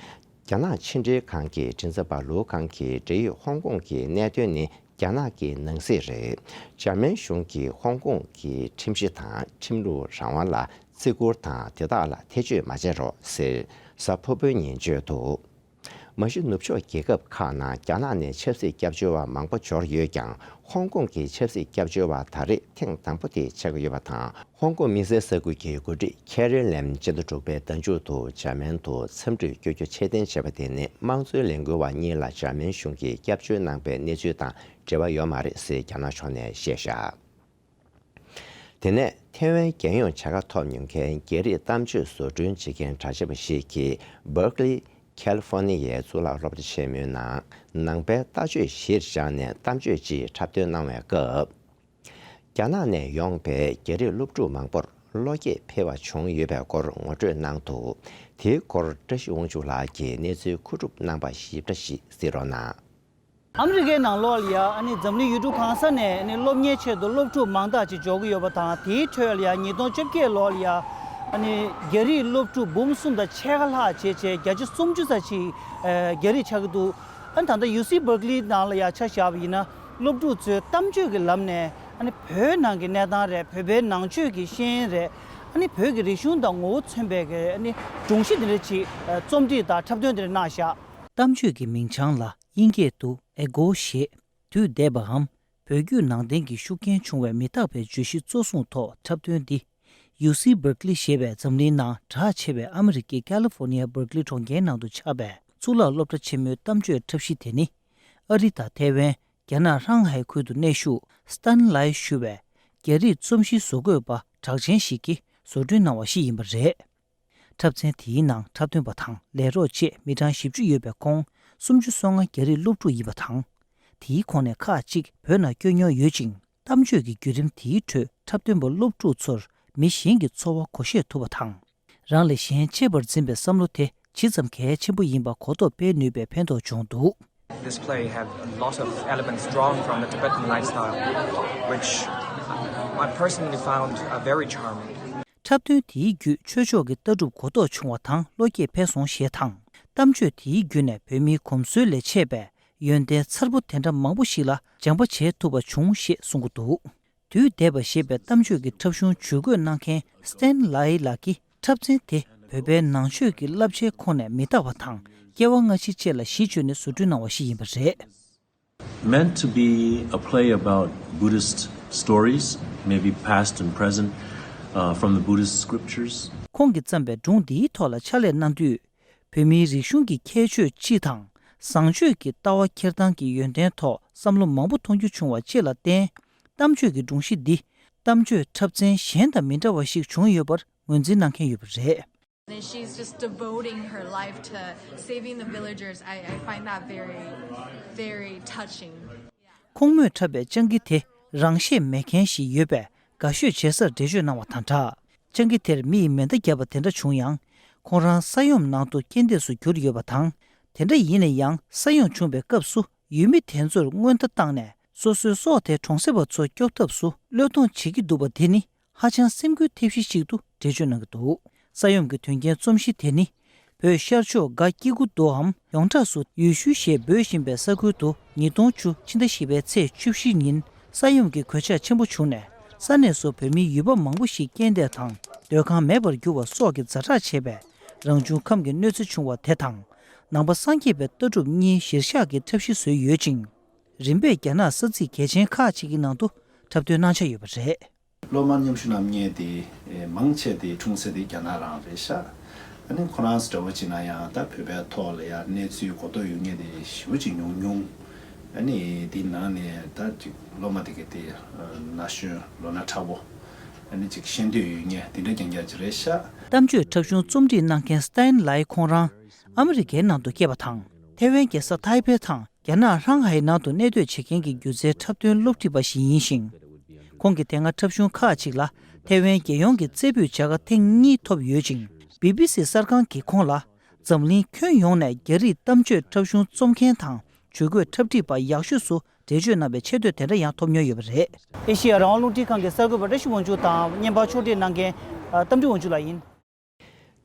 རྒྱ་ནག་ཕྱི་འབྲེལ་ཁང་གི་མགྲིན་ཚབ་པ་ལུའུ་ཁང་གིས་འབྲེལ་ཡོད་ཧོང་ཀོང་གི་གནད་དོན་ནི་རྒྱ་ནག་གི་ནང་སྲིད་རེད། འཇར་མན་གཞུང་གིས་ཧོང་ཀོང་གི་ཁྲིམས་གཞི་དང་ཁྲིམས་ལུགས་རང་དབང་ལ་བརྩི་བཀུར་དང་དེ་དག་ལ་ཐེ་བྱུས་མ་བྱེད་རོགས་ཟེར་གཟའ་ཕུར་བུའི་ཉིན་བརྗོད་འདུག་མ་གཞི་ནུབ་ཕྱོགས་རྒྱལ་ཁབ་ཁག་ནང་རྒྱ་ནག་ནས་ཆབ་སྲིད་སྐྱབས་བཅོལ་བ་མང་པོ་འབྱོར་ཡོད་ཀྱང་། ཧོང་ཀོང་གི་ཆབ་སྲིད་སྐྱབས་བཅོལ་བ་ད་རེས་ཐེངས་དང་པོ་དེ་ཆགས་ཀྱི་ཡོད་པ་དང་། ཧོང་ཀོང་དམིགས་བསལ་ས་ཁུལ་གྱི་འགོ་ཁྲིད་ཁེ་རི་ལེམ་སྤྱི་ཟླ་དྲུག་པའི་ཟླ་མཇུག་ཏུ་འཇར་མན་དུ་འཚམས་འདྲིར་བསྐྱོད་རྒྱུ་ཆེད་གཏན་བྱས་པ་དེ་ནི། དམངས་གཙོའི་ལས་འགུལ་བ་གཉིས་ལ་འཇར་མན་གཞུང་གིས་སྐྱབས་བཅོལ་གནང་པའི་གནས་ཚུལ་དང་འབྲེལ་བ་ཡོད་མ་རེད་ཟེར་རྒྱ་ནག་ཕྱོགས་ནས་བཤད་བཞག་དེ་ནས་ཐེ་ཝན་རྒྱལ་ཡོངས་བྱ་དགའ་ཐོབ་མྱོང་མཁན་རྒྱ་རིགས་གཏམ་བརྗོད་བཟོ་སྐྲུན་བྱེད་མཁན་གྲགས་ཆེ་བ་ཞིག་གིས་Berkeley California་ཡའི་གཙུག་ལག་སློབ་གྲྭ་ཆེན་མོའི་ནང་ནང་པའི་ལྟ་སྤྱོད་གཞིར་བཞག་ནས་གཏམ་བརྗོད་ཅིག་འཁྲབ་སྟོན་གནང་བའི་སྐབས། རྒྱ་ནག་ནས་ཡོང་པའི་རྒྱ་རིགས་སློབ་ཕྲུག་མང་པོར་བློ་སྐྱེད་འཕེལ་བ་བྱུང་ཡོད་པའི་སྐོར་ངོ་སྤྲོད་གནང་འདུག་དེའི་སྐོར་བཀྲ་ཤིས་དབང་ཕྱུག་ལགས་ཀྱིས་གནས་ཚུལ་མཁོ་སྒྲུབ་གནང་པ་ཞིབ་ཕྲ་ཞིག་གཟིགས་རོགས་གནང་། ཨ་མི་རི་ཀའི་ནང་ལོགས་ལ་ཡ་ཨ་ནི་འཛམ་གླིང་ཡུལ་གྲུ་གང་ས་ནས་ཨ་ནི་སློབ་གཉེར་ཆེད་དུ་སློབ་ཕྲུག་མང་དག་ཅིག་འབྱོར་གྱི་ཡོད་པ་དང་། དེའི་ཁྲོད་ལ་ཡ་ཉིས་སྟོང་བཅོ་བརྒྱད་ལོ་ལ་ཡ་ཨ་ནི་རྒྱ་རིགས་སློབ་ཕྲུག་འབུམ་གསུམ་དང་ཕྱེད་ཀ་ལྷག་བྱས་བྱས་བརྒྱ་ཆ་སུམ་ཅུ་ཙམ་ཅིག་ཨ་རྒྱ་རིགས་ཆགས་ཀྱི་འདུག་ཨ་ནི་ད་ལྟ་ཡུ་སི་བར་ཀི་ལི་ནང་ལ་ཡ་ཆ་བཞག་པ་ཡིན་ན། སློབ་ཕྲུག་ཚོས་གཏམ་བརྗོད་ཀྱི་ལམ་ནས་ཨ་ནི་བོད་ནང་གི་གནས་སྟངས་རེད། བོད་པའི་ནང་ཆོས་ཀྱི་ཤེས་ཡོན་རེད། ཨ་ནི་བོད་ཀྱི་རིག་གཞུང་དང་ངོ་བོ་མཚོན་པའི་གི་ཨ་ནི་སྒྲོམ་གཞི་འདི་འདྲ་ཅིག་ཨ་རྩོམ་སྒྲིག་དང་འཁྲབ་སྟོན་འདི་འདྲ་གནང་བཞག་གཏམ་བརྗོད་ཀྱི་མིང་བྱང་ལ་དབྱིན་སྐད་དུ་ཨེ་གོ་ཞེས། དུས་འདས་པའམ་བོད་བརྒྱུད་ནང་བསྟན་གྱི་ཤུགས་རྐྱེན་བྱུང་བའི་མི་རྟག་པའི་བརྗོད་གཞི་གཙོ་བཟུང་ཐོག་འཁྲབ་སྟོན་འདི། ཡུ་སི་བར་ཀི་ལི་ཞེས་པའི་འཛམ་གླིང་ནང་གྲགས་ཆེ་བའི་ཨ་མི་རི་ཀའི་ཀ་ལི་ཧྥོར་ནི་ཡ་བར་ཀི་ལི་གྲོང་ཁྱེར་ནང་དུ་ཆགས་པའི་གཙུག་ལག་སློབ་གྲྭ་ཆེན་མོའི་གཏམ་བརྗོད་འཁྲབ་གཞི་དེ་ནི། ཨ་རི་དང་ཐའེ་ཝན། རྒྱ་ནག་ཧྲང་ཧའེ་ཁུལ་དུ་གནས་བཞུགས་སི་ཏན་ལའི་ཞུ་བའི་རྒྱ་རིགས་རྩོམ་གཞི་བཟོ་འགོད་པ་གྲགས་ཅན་ཞིག་གིས་བཟོ་སྐྲུན་གནང་བ་ཞིག་ཡིན་པ་རེད། འཁྲབ་ཚན་དེའི་ནང་འཁྲབ་སྟོན་པ་དང་ལས་རོགས་བཅས་མི་གྲངས་བཞི་བཅུ་ཡོད་པའི་ཁོངས་སུམ་ཅུ་སོ་ལྔ་རྒྱ་རིགས་སློབ་ཕྲུག་ཡིན་པ་དང་། དེའི་ཁོངས་ནས་ཁག་ཅིག་བོད་ནང་བསྐྱོད་མྱོང་ཡོད་ཅིང་། གཏམ་བརྗོད་ཀྱི་བརྒྱུད་རིམ་དེའི་ཁྲོད་འཁྲབ་སྟོན་པ་སློབ་ཕྲུག་ཚོར་མི་གཞན་གྱི་ཚོར་བ་གོ་ཤེས་ཐུབ་པ་དང་། རང་ལས་གཞན་གཅེས་པར་འཛིན་པའི་བསམ་བློ་དེ་ཇི་ཙམ་གལ་ཆེན་པོ་ཡིན་པ་གོ་རྟོགས་སྤེལ་ནུས་པའི་ཕན་ཐོགས་བྱུང་འདུག This play had a lot of elements drawn from the Tibetan lifestyle, which I personally found uh, very charming. འཁྲབ་སྟོན་དེའི་བརྒྱུད་ཆོས་ཕྱོགས་ཀྱི་ལྟ་གྲུབ་གོ་རྟོགས་བྱུང་བ་དང་བློ་སྐྱེད་འཕེལ་སོང་ཞེས་དང་། གཏམ་བརྗོད་དེའི་བརྒྱུད་ནས་བོད་མིའི་གོམས་སྲོལ་ལས་ཆད་པའི་ཡོན་ཏན་མཚར་པོ་དེ་འདྲ་མང་པོ་ཞིག་ལ་སྦྱངས་པ་བྱེད་ཐུབ་པ་བྱུང་ཞེས་གསུང་གི་འདུག་དུས་འདས་པ་ཞེས་པའི་གཏམ་བརྗོད་ཀྱི་འཁྲབ་གཞུང་ཇུས་འགོད་གནང་མཁན་སི་ཏན་ལའི་ལགས་ཀྱིས་འཁྲབ་ཚན་དེ་བོད་པའི་ནང་ཆོས་ཀྱི་བསླབ་བྱའི་ཁོངས་ནས་མི་རྟག་པ་དང་སྐྱེ་བ་སྔ་ཕྱི་བཅས་ལ་གཞི་བཅོལ་ནས་བཟོ་སྐྲུན་གནང་བ་ཞིག་ཡིན་པ་རེད། Meant to be a play about Buddhist stories, maybe past and present, uh, from the Buddhist scriptures. ཁོང་གིས་བརྩམས་པའི་སྒྲུང་འདིའི་ཐོག་ལ་ཕྱག་ལས་གནང་དུས། བོད་མིའི་རིག་གཞུང་གི་ཁྱད་ཆོས་སྤྱི་དང་། བཟང་སྤྱོད་ཀྱི་ལྟ་བ་འཁྱེར་སྟངས་ཀྱི་ཡོན་ཏན་ཐོག་བསམ་བློ་མང་པོ་མཐོང་རྒྱུ་བྱུང་བ་བཅས་ལ་བརྟེན། གཏམ་བརྗོད་ཀྱི་སྒྲུང་གཞི་འདི། གཏམ་བརྗོད་འཁྲབ་ཚན་གཞན་དང་མི་འདྲ་བ་ཞིག་བྱུང་ཡོད་པར་ངོས་འཛིན་གནང་མཁན་ཡོད་པ་རེད། And she's just devoting her life to saving the villagers. I, I find that very, very touching. ཁོང་མོས་འཁྲབ་པའི་སྤྱང་ཀི་དེ་རང་ཤེད་མེད་མཁན་ཞིག་ཡོད་པས་དགའ་ཤོས་བྱེད་སར་འགྲེལ་བརྗོད་གནང་བ་དང་སྦྲགས། སྤྱང་ཀི་དེར་མི་ཡིས་མེ་མདའ་བརྒྱབ་པ་དེ་འདྲ་བྱུང་ཡང་། ཁོང་རང་ས་ཡོམ་ནང་དུ་རྐྱེན་འདས་སུ་གྱུར་ཡོད་པ་དང་། དེ་འདྲ་ཡིན་ན་ཡང་ས་ཡོམ་བྱུང་བའི་སྐབས་སུ་ཡུལ་མི་དེ་ཚོར་སྔོན་བརྡ་བཏང་ནས་སོ་སོའི་སྲོག་དེ་གྲོང་གསེབ་པ་ཚོ་སྐྱོབ་ཐབས་སུ་བློས་གཏོང་བྱེད་ཀྱི་འདུག་པ་དེ་ནི། ཧ་ཅང་སེམས་འགུལ་ཐེབས་གཞི་ཞིག་ཏུ་འགྲེལ་བརྗོད་གནང་གི་འདུག་ས་ཡོམ་གྱི་དོན་རྐྱེན་རྩོམ་གཞི་དེ་ནི། བོད་ཤར་ཕྱོགས་སྒ་སྐྱེ་རྒུ་མདོའམ་ཡོངས་གྲགས་སུ་ཡུལ་ཤུལ་ཞེས་འབོད་བཞིན་པའི་ས་ཁུལ་དུ་ཉིས་སྟོང་བཅུ་ཕྱི་ཟླ་བཞི་པའི་ཚེས་བཅུ་བཞི་ཉིན་ས་ཡོམ་གྱི་གོད་ཆག་ཆེན་པོ་བྱུང་ནས་ས་གནས་སུ་བོད་མི་ཡུལ་པ་མང་པོ་ཞིག་རྐྱེན་འདས་དང་སྡོད་ཁང་མེད་པར་གྱུར་བ་སོགས་ཀྱི་ཛ་དྲག་ཆེ་བའི་རང་བྱུང་ཁམས་ཀྱི་གནོད་འཚེ་བྱུང་བ་དེ་དང་། ནང་པ་སངས་རྒྱས་པའི་ལྟ་གྲུབ་གཉིས་གཞིར་བཞག་གི་འཁྲབ་གཞི་བཟོས་ཡོད་ཅིང་། རིམ་པས་རྒྱ་ནག་ས་ཚིགས་གལ་ཆེན་ཁག་ཅིག་གི་ནང་དུ་འཁྲབ་སྟོན་གནང་འཆར་ཡོད་པ་རེད། སློབ་མ་མཉམ་ཞུགས་གནང་མཁན་དེ་མང་ཆེ་དེ་འཁྲུངས་ས་དེ་རྒྱ་ནག་རང་རེད་ཤག་ཨ་ནི་ཁོ་རང་ཚོ་འདྲ་བོ་བྱས་ན་ཡང་ད་བོད་པའི་ཐོག་ལ་ཡང་གནས་ཚུལ་གོ་རྟོགས་ཡོད་མཁན་དེ་ཞེ་པོ་ཅིག་ཉུང་ཉུང་། ཨ་ནི་དེ་ནང་ནས་ད་ཅིག་སློབ་མ་དེ་ག་དེ་ན་གཞོན་ལོ་ན་ཕྲ་བོ། ཨ་ནི་ཅིག་ཤེས་འདོད་ཡོད་མཁན་དེ་འདྲ་རྐྱང་རྐྱང་ཅིག་རེད་ཤག་གཏམ་བརྗོད་འཁྲབ་གཞུང་རྩོམ་སྒྲིག་གནང་མཁན་སི་ཏན་ལའི་ཁོང་རང་ཨ་མི་རི་ཀའི་ནང་དུ་སྐྱེས་པ་དང་། ཐའེ་ཝན་རྒྱལ་ས་ཐའེ་པེ་དང་རྒྱ་ནག་ཧྲང་ཧའེ་ནང་དུ་གནས་སྡོད་བྱེད་མཁན་གྱི་སྒྱུ་རྩལ་འཁྲབ་སྟོན་སློབ་ཁྲིད་པ་ཞིག་ཡིན་ཞིང་། ཁོང་གི་དེ་སྔ་འཁྲབ་གཞུང་ཁག་ཅིག་ལ་ཐའེ་ཝན་རྒྱལ་ཡོངས་ཀྱི་རྩེ་ཕུད་བྱ་དགའ་ཐེངས་གཉིས་ཐོབ་ཡོད་ཅིང་ བི་བི་སི་གསར་ཁང་གིས་ཁོང་ལ་འཛམ་གླིང་ཁྱོན་ཡོངས་ནས་རྒྱ་རིགས་གཏམ་བརྗོད་འཁྲབ་གཞུང་རྩོམ་མཁན་དང་ཇུས་འགོད་འཁྲབ་ཁྲིད་པ་ཡག་ཤོས་སུ་འགྲེལ་བརྗོད་གནང་བའི་ཆེ་བསྟོད་དེ་འདྲ་ཡང་ཐོབ་མྱོང་ཡོད་པ་རེད། ཨེ་ཤེ་ཡ་རང་དབང་རླུང་འཕྲིན་ཁང་གི་གསར་འགོད་པ་བཀྲ་ཤིས་དབང་ཕྱུག་དང་བརྙན་པར་ཕྱོགས་སྒྲིག་གནང་མཁན་རྟ་མགྲིན་དབང་ཕྱུག་ལགས་ཡིན།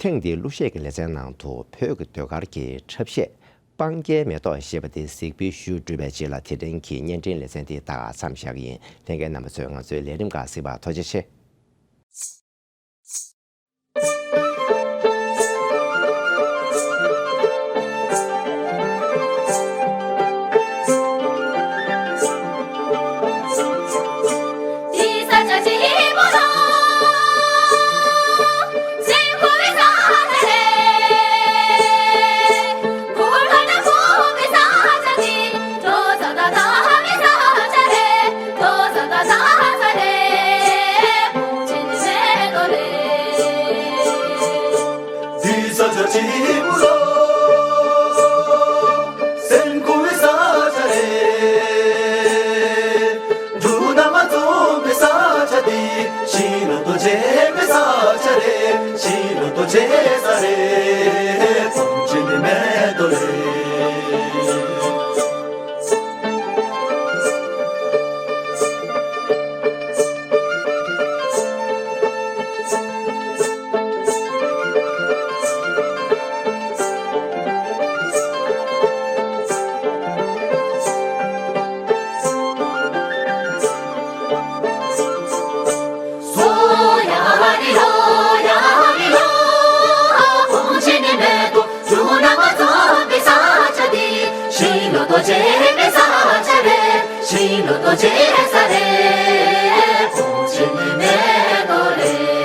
ཐེངས་འདིའི་གླུ་གཞས་ཀྱི་ལེ་ཚན་ནང་དུ་བོད་ཀྱི་ཟློས་གར་གྱི་འཁྲབ་གཞས་སྤང་རྒྱན་མེ་ཏོག་ཞེས་པ་དེ་གཟིགས་འབུལ་ཞུས་གྲུབ་པའི་རྗེས་ལ་དེ་རིང་གི་བརྙན་འཕྲིན་ལེ་ཚན་འདི་ད་ག་མཚམས་བཞག་གི་ཡིན། ལྷན་རྒྱས་རྣམ་པ་ཚོས་ང་ཚོའི་ལས་རིམ་ཁག་གཟིགས་པར་ཐུགས་རྗེ་ཆེ། འདི་ས་ཆ་ཆེན་པོ་ལ་སེམས་འཁོར་བའི་ས་ཆ་རེད། འབྲུ་རྣམས་འཛོམས་པའི་ས་ཆ་འདི། ཤིང་ལོ་ཏོག་རྒྱས་པའི་ས་ཆ་རེད། ཤིང་ལོ་ཏོག་རྒྱས་ས་རེད། ཚོམས་ཆེན་འདི་མེ་ཏོག་ལས། ཤིང་ལོ་ཏོག་རྒྱས་པའི་ས་ཆ་རེད། ཤིང་ལོ་ཏོག་རྒྱས་ས་རེད། ཚོམས་ཆེན་འདི་མེ་ཏོག་ལས།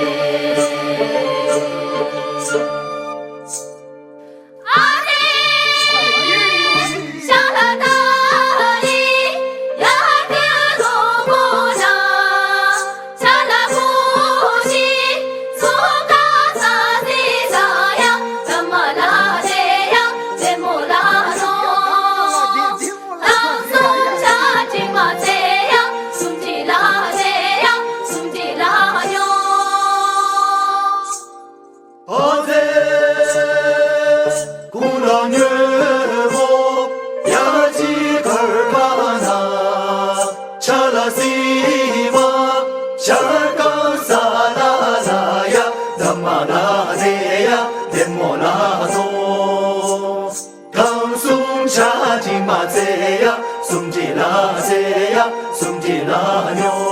ཁམས་གསུམ་ཆ་འཇིག་མ་ཚེ་ཡ། གསུམ་འདི་ལ་ཚེ་ཡ། གསུམ་འདི་ལ་སྨྱོ།